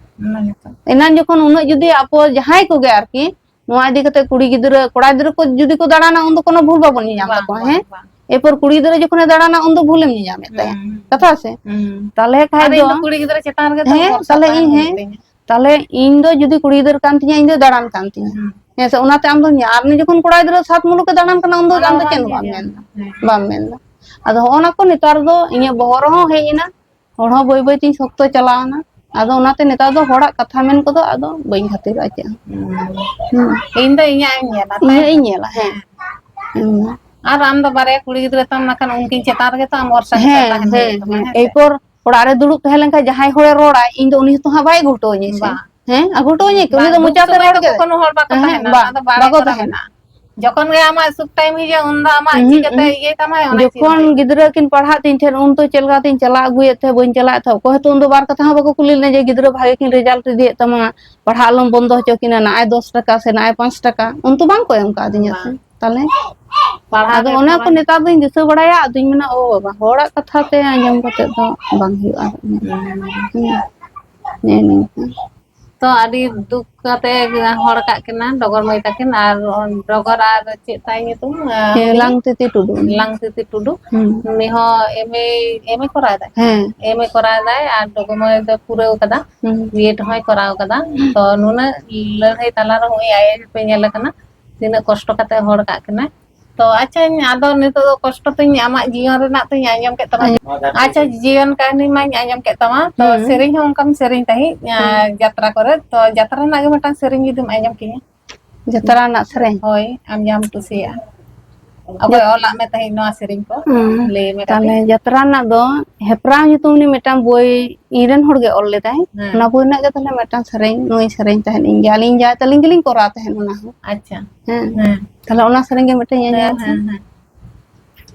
ᱚᱱᱟ ᱜᱮᱛᱚ᱾ ᱮᱱᱟᱱ ᱡᱚᱠᱷᱚᱱ ᱩᱱᱟᱹᱜ ᱡᱩᱫᱤ ᱟᱯᱚ ᱡᱟᱦᱟᱸᱭ ᱠᱚᱜᱮ ᱟᱨᱠᱤ, ᱱᱚᱣᱟ ᱤᱫᱤ ᱠᱟᱛᱮ ᱠᱩᱲᱤ ᱜᱤᱫᱽᱨᱟᱹ, ᱠᱚᱲᱟ ᱜᱤᱫᱽᱨᱟᱹ ᱠᱚ ᱡᱩᱫᱤ ᱠᱚ ᱫᱟᱬᱟᱱᱟ, ᱩᱱᱫᱚ ᱠᱳᱱᱳ ᱵᱷᱩᱞ ᱵᱟᱵᱚᱱ ᱧᱮᱧᱟᱢ ᱵᱟᱝ, ᱛᱟᱠᱚᱣᱟ, ᱵᱟᱝ, ᱦᱮᱸ? ᱵᱟᱝ᱾ ᱮᱨᱯᱚᱨ ᱠᱩᱲᱤ ᱜᱤᱫᱽᱨᱟᱹ ᱡᱚᱠᱷᱚᱱᱮ ᱫᱟᱬᱟᱱᱟ, ᱩᱱᱫᱚ ᱵᱷᱩᱞᱮᱢ ᱧᱮᱧᱟᱢᱮᱫ ᱛᱟᱭᱟ᱾ ᱦᱩᱸ᱾ ᱠᱟᱛᱷᱟ ᱥᱮ? ᱦᱩᱸ᱾ ᱛᱟᱦᱞᱮ ᱠᱷᱟᱡ ᱟᱨ ᱤᱧ ᱫᱚ ᱫᱚ ᱠᱩᱲᱤ ᱜᱤᱫᱽᱨᱟᱹ ᱪᱮᱛᱟᱱ ᱨᱮᱜᱮ ᱛᱚ ᱦᱮᱸ, ᱵᱷᱚᱨᱥᱟ ᱛᱟᱦᱞᱮ ᱛᱟᱦᱮᱱ ᱤᱧ, ᱦᱩᱭᱩᱜ ᱦᱮᱸ᱾ ᱛᱤᱧᱟ᱾ ᱛᱟᱦᱞᱮ ᱤᱧ ᱫᱚ ᱡᱩᱫᱤ ᱠᱩᱲᱤ ᱜᱤᱫᱽᱨᱟᱹ ᱠᱟᱱ ᱛᱤᱧᱟ, ᱤᱧ ᱫᱚ ᱫᱟᱬᱟᱱ ᱠᱟᱱ ᱛᱤᱧᱟ᱾ ᱦᱩᱸ᱾ ᱦᱮᱸ ᱥᱮ, ᱚᱱᱟᱛᱮ ᱟᱢ ᱫᱚ ᱧᱮ-, ᱟᱨ ᱩᱱᱤ ᱡᱚᱠᱷᱚᱱ ᱠᱚᱲᱟ ᱜᱤᱫᱽᱨᱟᱹ ᱥᱟᱛ ᱢᱩᱞᱩᱠᱮ ᱫᱟᱬᱟᱱ ᱠᱟᱱᱟ, ᱩᱱ ᱫᱚ ᱚᱱᱟ ᱟᱢ ᱫᱚ ᱵᱟᱢ ᱪᱮᱫ ᱦᱚᱸ ᱵᱟᱢ ᱧᱮᱧᱟᱢᱟ᱾ ᱢᱮᱱᱫᱟ᱾ ᱦᱮᱸ᱾ ᱵᱟᱢ ᱢᱮᱱᱫᱟ᱾ ᱟᱫᱚ ᱦᱚᱸᱜᱼᱚ ᱱᱟ ᱠᱚ ᱱᱮᱛᱟᱨ ᱫᱚ ᱤᱧᱟᱹᱜ ᱵᱚᱦᱚᱜ ᱨᱮᱦᱚᱸ ᱦᱮᱡ ᱮᱱᱟ, ᱦᱚᱲ ᱦᱚᱸ ᱵᱟᱹᱭ ᱵᱟᱹᱭ ᱛᱤᱧ ᱥᱚᱠᱛᱚ ᱪᱟᱞᱟᱣ ᱮᱱᱟ᱾ ᱟᱫᱚ ᱚᱱᱟᱛᱮ ᱱᱮᱛᱟᱨ ᱫᱚ ᱦᱚᱲᱟᱜ ᱠᱟᱛᱷᱟ ᱢᱮᱱ ᱠᱚᱫᱚ ᱟᱫᱚ ᱵᱟᱹᱧ ᱠᱷᱟᱹᱛᱤᱨᱚᱜᱼᱟ ᱪᱮᱫ ᱦᱚᱸ᱾ ᱦᱩᱸ᱾ ᱦᱩᱸ᱾ ᱤᱧ ᱫᱚ ᱤᱧᱟᱹᱜ ᱤᱧ ᱧᱮᱞᱟ, ᱤᱧᱟᱹᱜ ᱛᱟᱭ ᱤᱧ ᱛᱚ? ᱧᱮᱞᱟ, ᱦᱮᱸ᱾ ᱦᱮᱸ᱾ ᱦᱩᱸ᱾ ᱟᱨ ᱟᱢ ᱫᱚ ᱵᱟᱨᱭᱟ ᱠᱩᱲᱤ ᱜᱤᱫᱽᱨᱟᱹ ᱛᱟᱢ, ᱱᱟᱠᱷᱟᱱ ᱩᱱᱠᱤᱱ ᱪᱮᱛᱟᱱ ᱨᱮᱜᱮ ᱛᱚ ᱟᱢ ᱵᱷᱚᱨᱥᱟ ᱠᱟᱛᱮ ᱦᱮᱸ, ᱛᱟᱦᱮᱱ ᱦᱮᱸ, ᱦᱩᱭᱩᱜ ᱛᱟᱢᱟ, ᱦᱮᱸ᱾ ᱦᱮᱸ ᱥᱮ? ᱮᱨᱯᱚᱨ ᱚᱲᱟᱜ ᱨᱮ ᱫᱩᱲᱩᱵ ᱛᱟᱦᱮᱸ ᱞᱮᱱᱠᱷᱟᱱ ᱡᱟᱦᱟᱸᱭ ᱦᱚᱲᱮ ᱨᱚᱲᱟ, ᱤᱧ ᱫᱚ ᱩᱱᱤ ᱦᱚᱸᱛᱚ ᱦᱟᱸᱜ ᱵᱟᱭ ᱜᱷᱩᱴᱟᱹᱣᱟᱹᱧᱟᱹ ᱥᱮ᱾ ᱵᱟᱝ᱾ ᱦᱮᱸ, ᱟᱹᱜᱩ ᱦᱚᱴᱚ ᱟᱹᱧᱟᱹ ᱠᱤ? ᱩᱱᱤ ᱫᱟᱜ ᱫᱚ ᱫᱩᱠ ᱢᱚᱪᱟ ᱛᱮ ᱥᱚᱢᱚᱭ ᱨᱚᱲ ᱫᱚ ᱠᱮᱫᱟᱭ᱾ ᱠᱚᱠᱷᱚᱱᱳ ᱦᱚᱲ ᱵᱟᱠᱚ ᱦᱮᱸ, ᱛᱟᱦᱮᱱᱟ, ᱵᱟ-, ᱚᱱᱟ ᱫᱚ ᱵᱟᱲᱟᱭ ᱵᱟᱠᱚ ᱠᱚᱨᱟ ᱛᱟᱦᱮᱱᱟ᱾ ᱢᱮᱱᱟᱜᱼᱟ᱾ ᱡᱚᱠᱷᱚᱱ ᱜᱮ ᱟᱢᱟᱜ ᱥᱩᱠ time ᱦᱤᱡᱩᱜᱼᱟ, ᱩᱱ ᱫᱚ ᱟᱢᱟᱜ ᱩᱦᱩᱸ, ᱪᱤᱠᱟᱹᱛᱮ ᱩᱦᱩᱸ᱾ ᱤᱭᱟᱹᱭ ᱛᱟᱢᱟᱭ, ᱚᱱᱟ ᱡᱚᱠᱷᱚᱱ ᱪᱤᱱᱛᱟᱹ᱾ ᱜᱤᱫᱽᱨᱟᱹ ᱠᱤᱱ ᱯᱟᱲᱦᱟᱜ ᱛᱤᱧ ᱛᱟᱦᱮᱸᱫ, ᱩᱱ ᱛᱚ ᱪᱮᱫ ᱞᱮᱠᱟ ᱛᱤᱧ ᱪᱟᱞᱟᱣ ᱟᱹᱜᱩᱭᱮᱫ ᱛᱟᱦᱮᱸᱫ, ᱵᱟᱹᱧ ᱪᱟᱞᱟᱜ ᱛᱟᱦᱮᱸᱫ, ᱚᱠᱚᱭ ᱦᱚᱸᱛᱚ ᱩᱱ ᱫᱚ ᱵᱟᱨ ᱠᱟᱛᱷᱟ ᱦᱚᱸ ᱵᱟᱠᱚ ᱠᱩᱞᱤ ᱞᱮᱫᱟ ᱡᱮ, "ᱜᱤᱫᱽᱨᱟᱹ ᱵᱷᱟᱜᱮ ᱠᱤᱱ result ᱤᱫᱤᱭᱮᱫ ᱛᱟᱢᱟ, ᱯᱟᱲᱦᱟᱜ ᱟᱞᱚᱢ ᱵᱚᱱᱫᱚ ᱦᱚᱪᱚ ᱠᱤᱱᱟ, ᱱᱟᱜᱼᱟᱭ ᱫᱚᱥ ᱴᱟᱠᱟ ᱥᱮ ᱱᱟᱜᱼᱟᱭ ᱯᱟᱸᱪ ᱴᱟᱠᱟ", ᱩᱱ ᱛᱚ ᱵᱟᱝ ᱠᱚ ᱮᱢ ᱠᱟᱣᱫᱤᱧᱟ ᱵᱟᱝ᱾ ᱥᱮ᱾ ᱛᱟᱦᱞᱮ? ᱯᱟᱲᱦᱟᱣ ᱟᱫᱚ ᱨᱮ ᱚᱱᱟ ᱠᱚ ᱛᱷᱚᱲᱟ ᱱᱮᱛᱟᱨ ᱫᱚᱧ ᱫᱤᱥᱟᱹ ᱵᱟᱲᱟᱭᱟ, ᱟᱫᱚᱧ ᱢᱮᱱᱟ, "ᱳ ᱵᱟᱵᱟ, ᱦᱚᱲᱟᱜ ᱠᱟᱛᱷᱟ ᱛᱮ ᱟᱸᱡᱚᱢ ᱠᱟᱛᱮ ᱫᱚ ᱵᱟᱝ ᱦᱩᱭᱩᱜᱼᱟ᱾" ᱦᱩᱸ᱾ ᱦᱩᱸ᱾ ᱱᱮᱜᱼᱮ ᱱᱤᱝᱠᱟᱹ᱾ ᱛᱚ ᱟᱹᱰᱤ ᱫᱩᱠ ᱠᱟᱛᱮ ᱦᱚᱲ ᱠᱟᱜ ᱠᱤᱱᱟ ᱰᱚᱜᱚᱨ ᱢᱟᱹᱭ ᱛᱟᱹᱠᱤᱱ, ᱟᱨ ᱰᱚᱜᱚᱨ ᱟᱨ ᱪᱮᱫ ᱛᱟᱭ ᱧᱩᱛᱩᱢ? ᱟᱸ, ᱦᱮᱸ, ᱦᱩᱰᱤᱧ? ᱞᱟᱝᱛᱤᱛᱤ ᱴᱩᱰᱩ᱾ ᱞᱟᱝᱛᱤᱛᱤ ᱴᱩᱰᱩ᱾ ᱦᱩᱸ᱾ ᱩᱱᱤ ᱦᱚᱸ M A, M A ᱠᱚᱨᱟᱣ ᱫᱟᱭ? ᱦᱮᱸ᱾ M A ᱠᱚᱨᱟᱣ ᱫᱟᱭ ᱟᱨ ᱰᱚᱜᱚᱨ ᱢᱟᱹᱭ ᱫᱚ ᱯᱩᱨᱟᱹᱣ ᱠᱟᱫᱟ᱾ ᱦᱩᱸ᱾ B Ed ᱦᱚᱸᱭ ᱠᱚᱨᱟᱣ ᱠᱟᱫᱟ᱾ ᱛᱚ ᱱᱩᱱᱟᱹᱜ ᱞᱟᱹᱲᱦᱟᱹᱭ ᱛᱟᱞᱟ ᱨᱮᱦᱚᱸ ᱱᱩᱭ ᱟᱭᱳ ᱯᱮ ᱧᱮᱞ ᱟᱠᱟᱱᱟ, ᱛᱤᱱᱟᱹᱜ ᱠᱚᱥᱴᱚ ᱠᱟᱛᱮ ᱦᱚᱲ ᱠᱟᱜ ᱠᱤᱱᱟᱭ᱾ ᱛᱚ ᱟᱪᱪᱷᱟᱧ, ᱟᱫᱚ ᱱᱤᱛᱚᱜ ᱫᱚ ᱠᱚᱥᱴᱚ ᱛᱤᱧ ᱟᱢᱟᱜ ᱡᱤᱭᱚᱱ ᱨᱮᱱᱟᱜ ᱛᱤᱧ ᱟᱸᱡᱚᱢ ᱠᱮᱫ ᱛᱟᱢᱟ᱾ ᱟᱸᱡᱚᱢ᱾ ᱟᱪᱪᱷᱟ, ᱡᱤᱭᱚᱱ ᱠᱟᱹᱦᱱᱤ ᱢᱟᱧ ᱟᱸᱡᱚᱢ ᱠᱮᱫ ᱛᱟᱢᱟ, ᱛᱚ ᱦᱩᱸ᱾ ᱥᱮᱨᱮᱧ ᱦᱚᱸ ᱚᱱᱠᱟᱢ ᱥᱮᱨᱮᱧ ᱛᱟᱦᱮᱸᱫ, ᱦᱩᱸ᱾ ᱟᱸ, ᱡᱟᱛᱨᱟ ᱠᱚᱨᱮ, ᱛᱚ ᱡᱟᱛᱨᱟ ᱨᱮᱱᱟᱜ ᱜᱮ ᱢᱤᱫᱴᱟᱝ ᱥᱮᱨᱮᱧ ᱡᱩᱫᱤᱢ ᱟᱸᱡᱚᱢ ᱠᱤᱧᱟ᱾ ᱡᱟᱛᱨᱟ ᱨᱮᱱᱟᱜ ᱥᱮᱨᱮᱧ? ᱦᱳᱭ, ᱟᱢ ᱡᱟᱦᱟᱸᱢ ᱠᱩᱥᱤᱭᱟᱜᱼᱟ᱾ ᱚᱠᱚᱭ ᱡᱟᱛ-, ᱚᱞᱟᱜ ᱢᱮ ᱛᱟᱦᱮᱸᱫ ᱱᱚᱣᱟ ᱥᱮᱨᱮᱧ ᱠᱚ? ᱦᱩᱸ᱾ ᱞᱟᱹᱭ ᱢᱮ ᱛᱟᱦᱞᱮ ᱠᱟᱹᱴᱤᱡ᱾ ᱡᱟᱛᱨᱟ ᱨᱮᱱᱟᱜ ᱫᱚ ᱦᱮᱯᱨᱟᱣ ᱧᱩᱛᱩᱢ ᱨᱤᱱᱤᱡ ᱢᱤᱫᱴᱟᱝ ᱵᱳᱭ ᱤᱧ ᱨᱮᱱ ᱦᱚᱲ ᱜᱮ ᱚᱞ ᱞᱮᱫᱟᱭ᱾ ᱦᱮᱸ᱾ ᱚᱱᱟ ᱵᱳᱭ ᱨᱮᱱᱟᱜ ᱜᱮ ᱛᱟᱦᱞᱮ ᱢᱤᱫᱴᱟᱝ ᱥᱮᱨᱮᱧ, ᱱᱩᱭ ᱥᱮᱨᱮᱧ ᱛᱟᱦᱮᱸᱫ ᱤᱧ ᱜᱮ, ᱟᱹᱞᱤᱧ ᱡᱟ ᱛᱟᱹᱞᱤᱧ ᱜᱮᱞᱤᱧ ᱠᱚᱨᱟᱣ ᱛᱟᱦᱮᱸᱫ ᱚᱱᱟ ᱦᱚᱸ᱾ ᱟᱪᱪᱷᱟ᱾ ᱦᱮᱸ᱾ ᱦᱮᱸ᱾ ᱛᱟᱦᱞᱮ ᱚᱱᱟ ᱥᱮᱨᱮᱧ ᱜᱮ ᱢᱤᱫᱴᱟᱝ ᱦᱮᱸ, ᱟᱸᱡᱚᱢ ᱦᱮᱸ, ᱦᱮᱸ᱾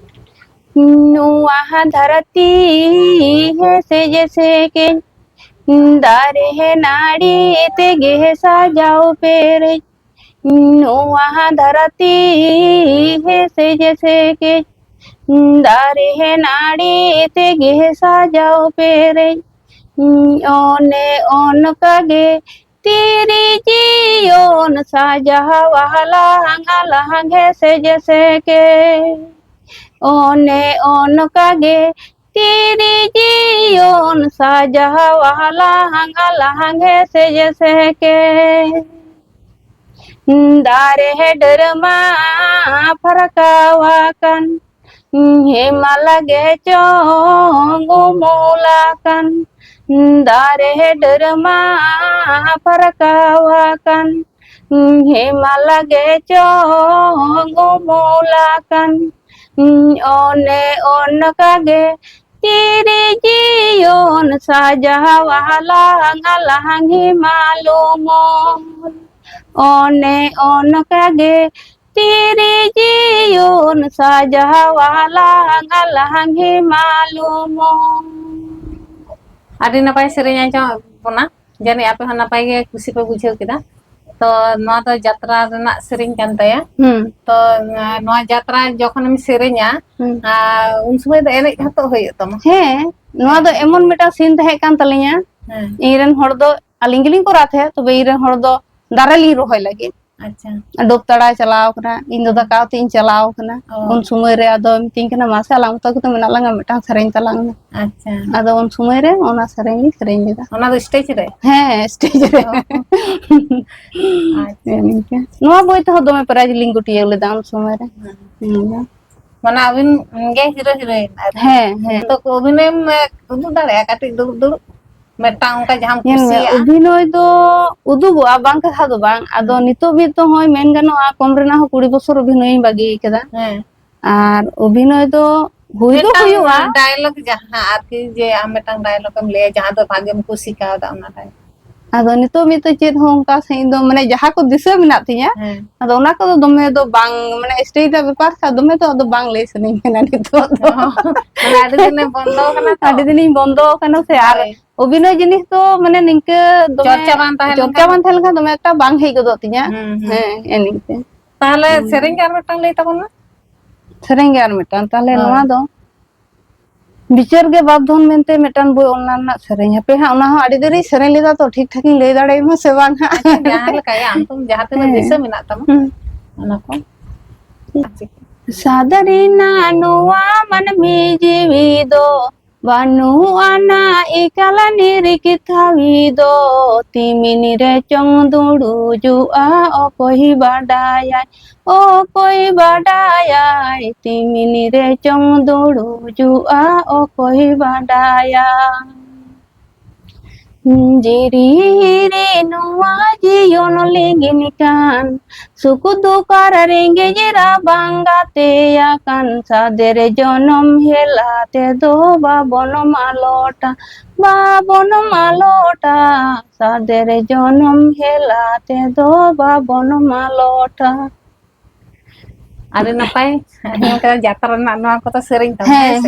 ᱱᱚᱣᱟ ᱫᱷᱟᱹᱨᱛᱤ ᱦᱮᱸ ᱥᱮ ᱡᱮᱥᱮ ᱠᱮ ᱫᱟᱨᱮ ᱦᱮᱸ ᱱᱟᱹᱲᱤ ᱛᱮᱜᱮ ᱥᱟᱡᱟᱣ ᱯᱮᱨᱮᱡ, ᱱᱚᱣᱟ ᱫᱷᱟᱹᱨᱛᱤ ᱦᱮᱸ ᱥᱮ ᱡᱮᱥᱮ ᱠᱮ ᱫᱟᱨᱮ ᱦᱮᱸ ᱱᱟᱹᱲᱤ ᱛᱮᱜᱮ ᱥᱟᱡᱟᱣ ᱯᱮᱨᱮᱡ, ᱚᱱᱮ ᱚᱱᱠᱟ ᱜᱮ ᱛᱤᱨᱤ ᱡᱤᱭᱚᱱ ᱥᱟᱡᱟᱣ ᱟᱞᱟᱝ ᱟᱞᱟᱝ ᱦᱮᱸ ᱥᱮ ᱡᱮᱥᱮ ᱠᱮ᱾ ᱚᱱᱮ ᱚᱱᱠᱟ ᱜᱮ ᱛᱤᱨᱤ ᱡᱤᱭᱚᱱ ᱥᱟᱡᱟᱣ ᱟᱞᱟᱝ ᱟᱞᱟᱝ ᱦᱮᱸ ᱥᱮ ᱡᱮᱥᱮ ᱠᱮ᱾ ᱫᱟᱨᱮ ᱰᱟᱹᱨ ᱢᱟ ᱯᱷᱟᱨᱠᱟᱣ ᱟᱠᱟᱱ, ᱦᱮᱢᱟᱞ ᱜᱮ ᱪᱚᱝ ᱩᱢᱩᱞ ᱟᱠᱟᱱ, ᱫᱟᱨᱮ ᱰᱟᱹᱨ ᱢᱟ ᱯᱷᱟᱨᱠᱟᱣ ᱟᱠᱟᱱ, ᱦᱮᱢᱟᱞ ᱜᱮ ᱪᱚᱝ ᱩᱢᱩᱞ ᱟᱠᱟᱱ, ᱚᱱᱮ ᱚᱱᱠᱟ ᱜᱮ ᱛᱤᱨᱤ ᱡᱤᱭᱚᱱ ᱥᱟᱡᱟᱣᱟᱞᱟᱝ ᱟᱞᱟᱝ ᱦᱮᱢᱟᱞ ᱩᱢᱩᱞ᱾ ᱚᱱᱮ ᱚᱱᱠᱟ ᱜᱮ ᱛᱤᱨᱤ ᱡᱤᱭᱚᱱ ᱥᱟᱡᱟᱣᱟᱞᱟᱝ ᱟᱞᱟᱝ ᱦᱮᱢᱟᱞ ᱩᱢᱩᱞ᱾ ᱟᱹᱰᱤ ᱱᱟᱯᱟᱭ ᱥᱮᱨᱮᱧ ᱟᱸᱡᱚᱢ ᱟᱫ ᱵᱚᱱᱟ᱾ ᱡᱟᱹᱱᱤᱡ ᱟᱯᱮ ᱦᱚᱸ ᱱᱟᱯᱟᱭ ᱜᱮ ᱠᱩᱥᱤ ᱯᱮ ᱵᱩᱡᱷᱟᱹᱣ ᱠᱮᱫᱟ᱾ ᱛᱚ ᱱᱚᱣᱟ ᱫᱚ ᱡᱟᱛᱨᱟ ᱨᱮᱱᱟᱜ ᱥᱮᱨᱮᱧ ᱠᱟᱱ ᱛᱟᱭᱟ᱾ ᱦᱩᱸ᱾ ᱛᱚ ᱱᱚᱣᱟ ᱡᱟᱛᱨᱟ ᱡᱚᱠᱷᱚᱱᱮᱢ ᱥᱮᱨᱮᱧᱟ, ᱦᱩᱸ᱾ ᱟᱨ ᱩᱱ ᱥᱚᱢᱚᱭ ᱫᱚ ᱮᱱᱮᱡ ᱦᱚᱛᱚ ᱦᱩᱭᱩᱜ ᱛᱟᱢᱟ᱾ ᱦᱮᱸ, ᱱᱚᱣᱟ ᱫᱚ ᱮᱢᱚᱱ ᱢᱤᱫᱴᱟᱝ ᱥᱤᱱ ᱛᱟᱦᱮᱸ ᱠᱟᱱ ᱛᱟᱹᱞᱤᱧᱟ, ᱦᱮᱸ᱾ ᱤᱧ ᱨᱮᱱ ᱦᱚᱲ ᱫᱚ, ᱟᱹᱞᱤᱧ ᱜᱮᱞᱤᱧ ᱠᱚᱨᱟᱣ ᱛᱟᱦᱮᱸᱫ, ᱛᱚᱵᱮ ᱤᱧ ᱨᱮᱱ ᱦᱚᱲ ᱫᱚ ᱫᱟᱨᱮ ᱞᱤᱧ ᱨᱚᱦᱚᱭ ᱞᱟᱹᱜᱤᱫ᱾ ᱟᱪᱪᱷᱟ᱾ ᱰᱚᱵ ᱛᱟᱲᱟᱭ ᱪᱟᱞᱟᱣ ᱠᱟᱱᱟ, ᱤᱧ ᱫᱚ ᱫᱟᱠᱟ ᱩᱛᱩᱧ ᱪᱟᱞᱟᱣ ᱠᱟᱱᱟ᱾ ᱚ᱾ ᱩᱱ ᱥᱚᱢᱚᱭ ᱨᱮ ᱟᱫᱚ ᱢᱤᱛᱟᱹᱧ ᱠᱟᱱᱟ, "ᱢᱟᱥᱮ ᱟᱞᱟᱝ ᱢᱚᱛᱚ ᱜᱮᱛᱚ ᱢᱮᱱᱟᱜ ᱞᱟᱝᱟ, ᱢᱤᱫᱴᱟᱝ ᱥᱮᱨᱮᱧ ᱛᱟᱞᱟᱝ ᱢᱮ᱾" ᱟᱪᱪᱷᱟ᱾ ᱟᱫᱚ ᱩᱱ ᱥᱚᱢᱚᱭ ᱨᱮ ᱚᱱᱟ ᱥᱮᱨᱮᱧ ᱞᱤᱧ ᱥᱮᱨᱮᱧ ᱞᱮᱫᱟ᱾ ᱚᱱᱟ ᱫᱚ ᱥᱴᱮᱡ ᱨᱮ? ᱦᱮᱸ, ᱥᱴᱮᱡ ᱨᱮ᱾ ᱚ᱾ ᱟᱪᱪᱷᱟ᱾ ᱱᱚᱣᱟ ᱵᱳᱭ ᱛᱮᱦᱚᱸ ᱫᱚᱢᱮ ᱯᱨᱟᱭᱤᱡᱽ ᱞᱤᱧ ᱜᱩᱴᱭᱟᱹᱣ ᱞᱮᱫᱟ ᱩᱱ ᱥᱚᱢᱚᱭ ᱨᱮ᱾ ᱦᱮᱸ᱾ ᱦᱩᱸ᱾ ᱢᱟᱱᱮ ᱟᱹᱵᱤᱱ ᱜᱮ ᱦᱤᱨᱳ ᱦᱤᱨᱳᱭᱤᱱ ᱟᱨᱠᱤ? ᱦᱮᱸ, ᱦᱮᱸ᱾ ᱛᱚ ᱚᱵᱷᱤᱱᱚᱭᱮᱢ, ᱮ, ᱩᱫᱩᱜ ᱫᱟᱲᱮᱭᱟᱜᱼᱟ ᱠᱟᱹᱴᱤᱡ ᱫᱩᱲᱩᱵ ᱫᱩᱲᱩᱵ? ᱢᱤᱫᱴᱟᱝ ᱚᱱᱠᱟ ᱡᱟᱦᱟᱸᱢ ᱧᱮᱞ ᱢᱮ, ᱠᱩᱥᱤᱭᱟᱜᱼᱟ? ᱚᱵᱷᱤᱱᱚᱭ ᱫᱚ ᱩᱫᱩᱜᱚᱜᱼᱟ, ᱵᱟᱝ ᱠᱟᱛᱷᱟ ᱫᱚ ᱵᱟᱝ᱾ ᱟᱫᱚ ᱦᱩᱸ᱾ ᱱᱤᱛᱚᱜ ᱢᱤᱫ ᱫᱚ ᱦᱚᱸᱜᱼᱚᱭ ᱢᱮᱱ ᱜᱟᱱᱚᱜᱼᱟ, ᱠᱚᱢ ᱨᱮᱱᱟᱜ ᱦᱚᱸ ᱠᱩᱲᱤ ᱵᱚᱪᱷᱚᱨ ᱚᱵᱷᱤᱱᱚᱭᱤᱧ ᱵᱟᱹᱜᱤ ᱠᱟᱫᱟ᱾ ᱦᱮᱸ᱾ ᱟᱨ ᱚᱵᱷᱤᱱᱚᱭ ᱫᱚ ᱦᱩᱭ ᱫᱚ ᱢᱤᱫᱴᱟᱝ ᱦᱩᱭᱩᱜᱼᱟ᱾ ᱰᱟᱭᱞᱚᱜ ᱡᱟᱦᱟᱸ ᱟᱨᱠᱤ, ᱡᱮ ᱟᱢ ᱢᱤᱫᱴᱟᱝ ᱰᱟᱭᱞᱚᱜ ᱮᱢ ᱞᱟᱹᱭᱟ ᱡᱟᱦᱟᱸ ᱫᱚ ᱵᱷᱟᱜᱮᱢ ᱠᱩᱥᱤ ᱠᱟᱣᱫᱟ, ᱚᱱᱟ ᱰᱟᱭᱞᱚᱜ᱾ ᱟᱫᱚ ᱱᱤᱛᱚᱜ ᱢᱤᱫ ᱫᱚ ᱪᱮᱫ ᱦᱚᱸ ᱚᱱᱠᱟ ᱥᱟᱺᱦᱤᱡ ᱫᱚ, ᱢᱟᱱᱮ, ᱡᱟᱦᱟᱸ ᱠᱚ ᱫᱤᱥᱟᱹ ᱢᱮᱱᱟᱜ ᱛᱤᱧᱟ, ᱦᱮᱸ᱾ ᱟᱫᱚ ᱚᱱᱟ ᱠᱚᱫᱚ ᱫᱚᱢᱮ ᱫᱚ ᱵᱟᱝ, ᱢᱟᱱᱮ, ᱥᱴᱮᱡ ᱨᱮᱭᱟᱜ ᱵᱮᱯᱟᱨ ᱥᱮ, ᱫᱚᱢᱮ ᱫᱚ ᱟᱫᱚ ᱵᱟᱝ ᱞᱟᱹᱭ ᱥᱟᱱᱟᱧ ᱠᱟᱱᱟ ᱱᱤᱛᱚᱜ ᱫᱚ᱾ ᱚ, ᱢᱟᱱᱮ, ᱟᱹᱰᱤ ᱫᱤᱱᱮᱢ ᱵᱚᱱᱫᱚ ᱟᱠᱟᱱᱟ ᱛᱚ᱾ ᱟᱹᱰᱤ ᱫᱤᱱᱤᱧ ᱵᱚᱱᱫᱚ ᱟᱠᱟᱱᱟ ᱥᱮ, ᱟᱨ ᱦᱳᱭ᱾ ᱚᱵᱷᱤᱱᱚᱭ ᱡᱤᱱᱤᱥ ᱫᱚ, ᱢᱟᱱᱮ, ᱱᱤᱝᱠᱟᱹ ᱫᱚᱢᱮ ᱪᱚᱨᱪᱟ ᱵᱟᱝ ᱛᱟᱦᱮᱸ ᱪᱚᱨᱪᱟ ᱞᱮᱱᱠᱷᱟᱱ ᱵᱟᱝ ᱛᱟᱦᱮᱸ ᱞᱮᱱᱠᱷᱟᱱ ᱫᱚᱢᱮ ᱮᱠᱴᱟ ᱵᱟᱝ ᱦᱮᱡ ᱜᱚᱫᱚᱜ ᱛᱤᱧᱟ᱾ ᱦᱩᱸ, ᱦᱩᱸ᱾ ᱦᱮᱸ, ᱮᱱᱮᱡ ᱛᱮ᱾ ᱛᱟᱦᱚᱞᱮ ᱦᱩᱸ᱾ ᱥᱮᱨᱮᱧ ᱜᱮ ᱟᱨ ᱢᱤᱫᱴᱟᱝ ᱞᱟᱹᱭ ᱛᱟᱵᱚᱱ ᱢᱮ᱾ ᱥᱮᱨᱮᱧ ᱜᱮ ᱟᱨ ᱢᱤᱫᱴᱟᱝ᱾ ᱛᱟᱦᱚᱞᱮ ᱦᱳᱭ᱾ ᱱᱚᱣᱟ ᱫᱚ ᱵᱤᱪᱟᱹᱨ ᱜᱮ ᱵᱟᱯ ᱫᱷᱚᱱ ᱢᱮᱱᱛᱮ ᱢᱤᱫᱴᱟᱝ ᱵᱳᱭ, ᱚᱱᱟ ᱨᱮᱱᱟᱜ ᱥᱮᱨᱮᱧ᱾ ᱦᱟᱯᱮ ᱦᱟᱸᱜ, ᱚᱱᱟ ᱦᱚᱸ ᱟᱹᱰᱤ ᱫᱤᱱ ᱨᱤᱧ ᱥᱮᱨᱮᱧ ᱞᱮᱫᱟ ᱛᱚ, ᱴᱷᱤᱠ ᱴᱷᱟᱠ ᱤᱧ ᱞᱟᱹᱭ ᱫᱟᱲᱮᱭᱟᱢᱟ ᱥᱮ ᱵᱟᱝ ᱦᱟᱸᱜ᱾ ᱟᱪᱪᱷᱟ, ᱡᱟᱦᱟᱸ ᱞᱮᱠᱟ ᱜᱮ, ᱟᱢ ᱫᱚᱢ ᱡᱟᱦᱟᱸ ᱛᱤᱱᱟᱹᱜ ᱦᱮᱸ᱾ ᱫᱤᱥᱟᱹ ᱢᱮᱱᱟᱜ ᱛᱟᱢᱟ, ᱦᱩᱸ᱾ ᱚᱱᱟ ᱠᱚ᱾ ᱥᱟᱫᱟᱨᱤᱱᱟ ᱱᱚᱣᱟ ᱢᱟᱹᱱᱢᱤ ᱡᱤᱣᱤ ᱫᱚ, ᱵᱟᱹᱱᱩᱜ ᱟᱱᱟ ᱮᱠᱟᱞ ᱱᱤᱨᱤᱠ ᱛᱷᱟᱹᱣᱤ ᱫᱚ, ᱛᱤᱢᱤᱱ ᱨᱮ ᱪᱚᱝ ᱫᱩᱲᱩᱡᱩᱜᱼᱟ ᱚᱠᱚᱭ ᱵᱟᱰᱟᱭᱟᱭ, ᱚᱠᱚᱭ ᱵᱟᱰᱟᱭᱟᱭ, ᱛᱤᱢᱤᱱ ᱨᱮ ᱪᱚᱝ ᱫᱩᱲᱩᱡᱩᱜᱼᱟ ᱚᱠᱚᱭ ᱵᱟᱰᱟᱭᱟᱭ᱾ ᱡᱤᱨᱤ ᱨᱮ ᱱᱚᱣᱟ ᱡᱤᱭᱚᱱ ᱞᱤᱸᱜᱤᱱ ᱠᱟᱱ, ᱥᱩᱠ ᱫᱩᱠ ᱟᱨ ᱨᱮᱸᱜᱮᱡ ᱨᱟᱵᱟᱝ ᱜᱟᱛᱮ ᱟᱠᱟᱱ, ᱥᱟᱫᱮᱨ ᱡᱚᱱᱚᱢ ᱦᱮᱞᱟ ᱛᱮᱫᱚ ᱵᱟᱵᱚᱱ ᱢᱟᱞᱚᱴᱟ, ᱵᱟᱵᱚᱱ ᱢᱟᱞᱚᱴᱟ, ᱥᱟᱫᱮᱨ ᱡᱚᱱᱚᱢ ᱦᱮᱞᱟ ᱛᱮᱫᱚ ᱵᱟᱵᱚᱱ ᱢᱟᱞᱚᱴᱟ᱾ ᱟᱹᱰᱤ ᱱᱟᱯᱟᱭ ᱟᱸᱡᱚᱢ ᱠᱮᱫᱟ ᱡᱟᱛᱨᱟ ᱨᱮᱱᱟᱜ ᱱᱚᱣᱟ ᱠᱚᱫᱚ ᱥᱮᱨᱮᱧ ᱛᱟᱵᱚᱱ, ᱦᱮᱸ᱾ ᱦᱮᱸ ᱥᱮ?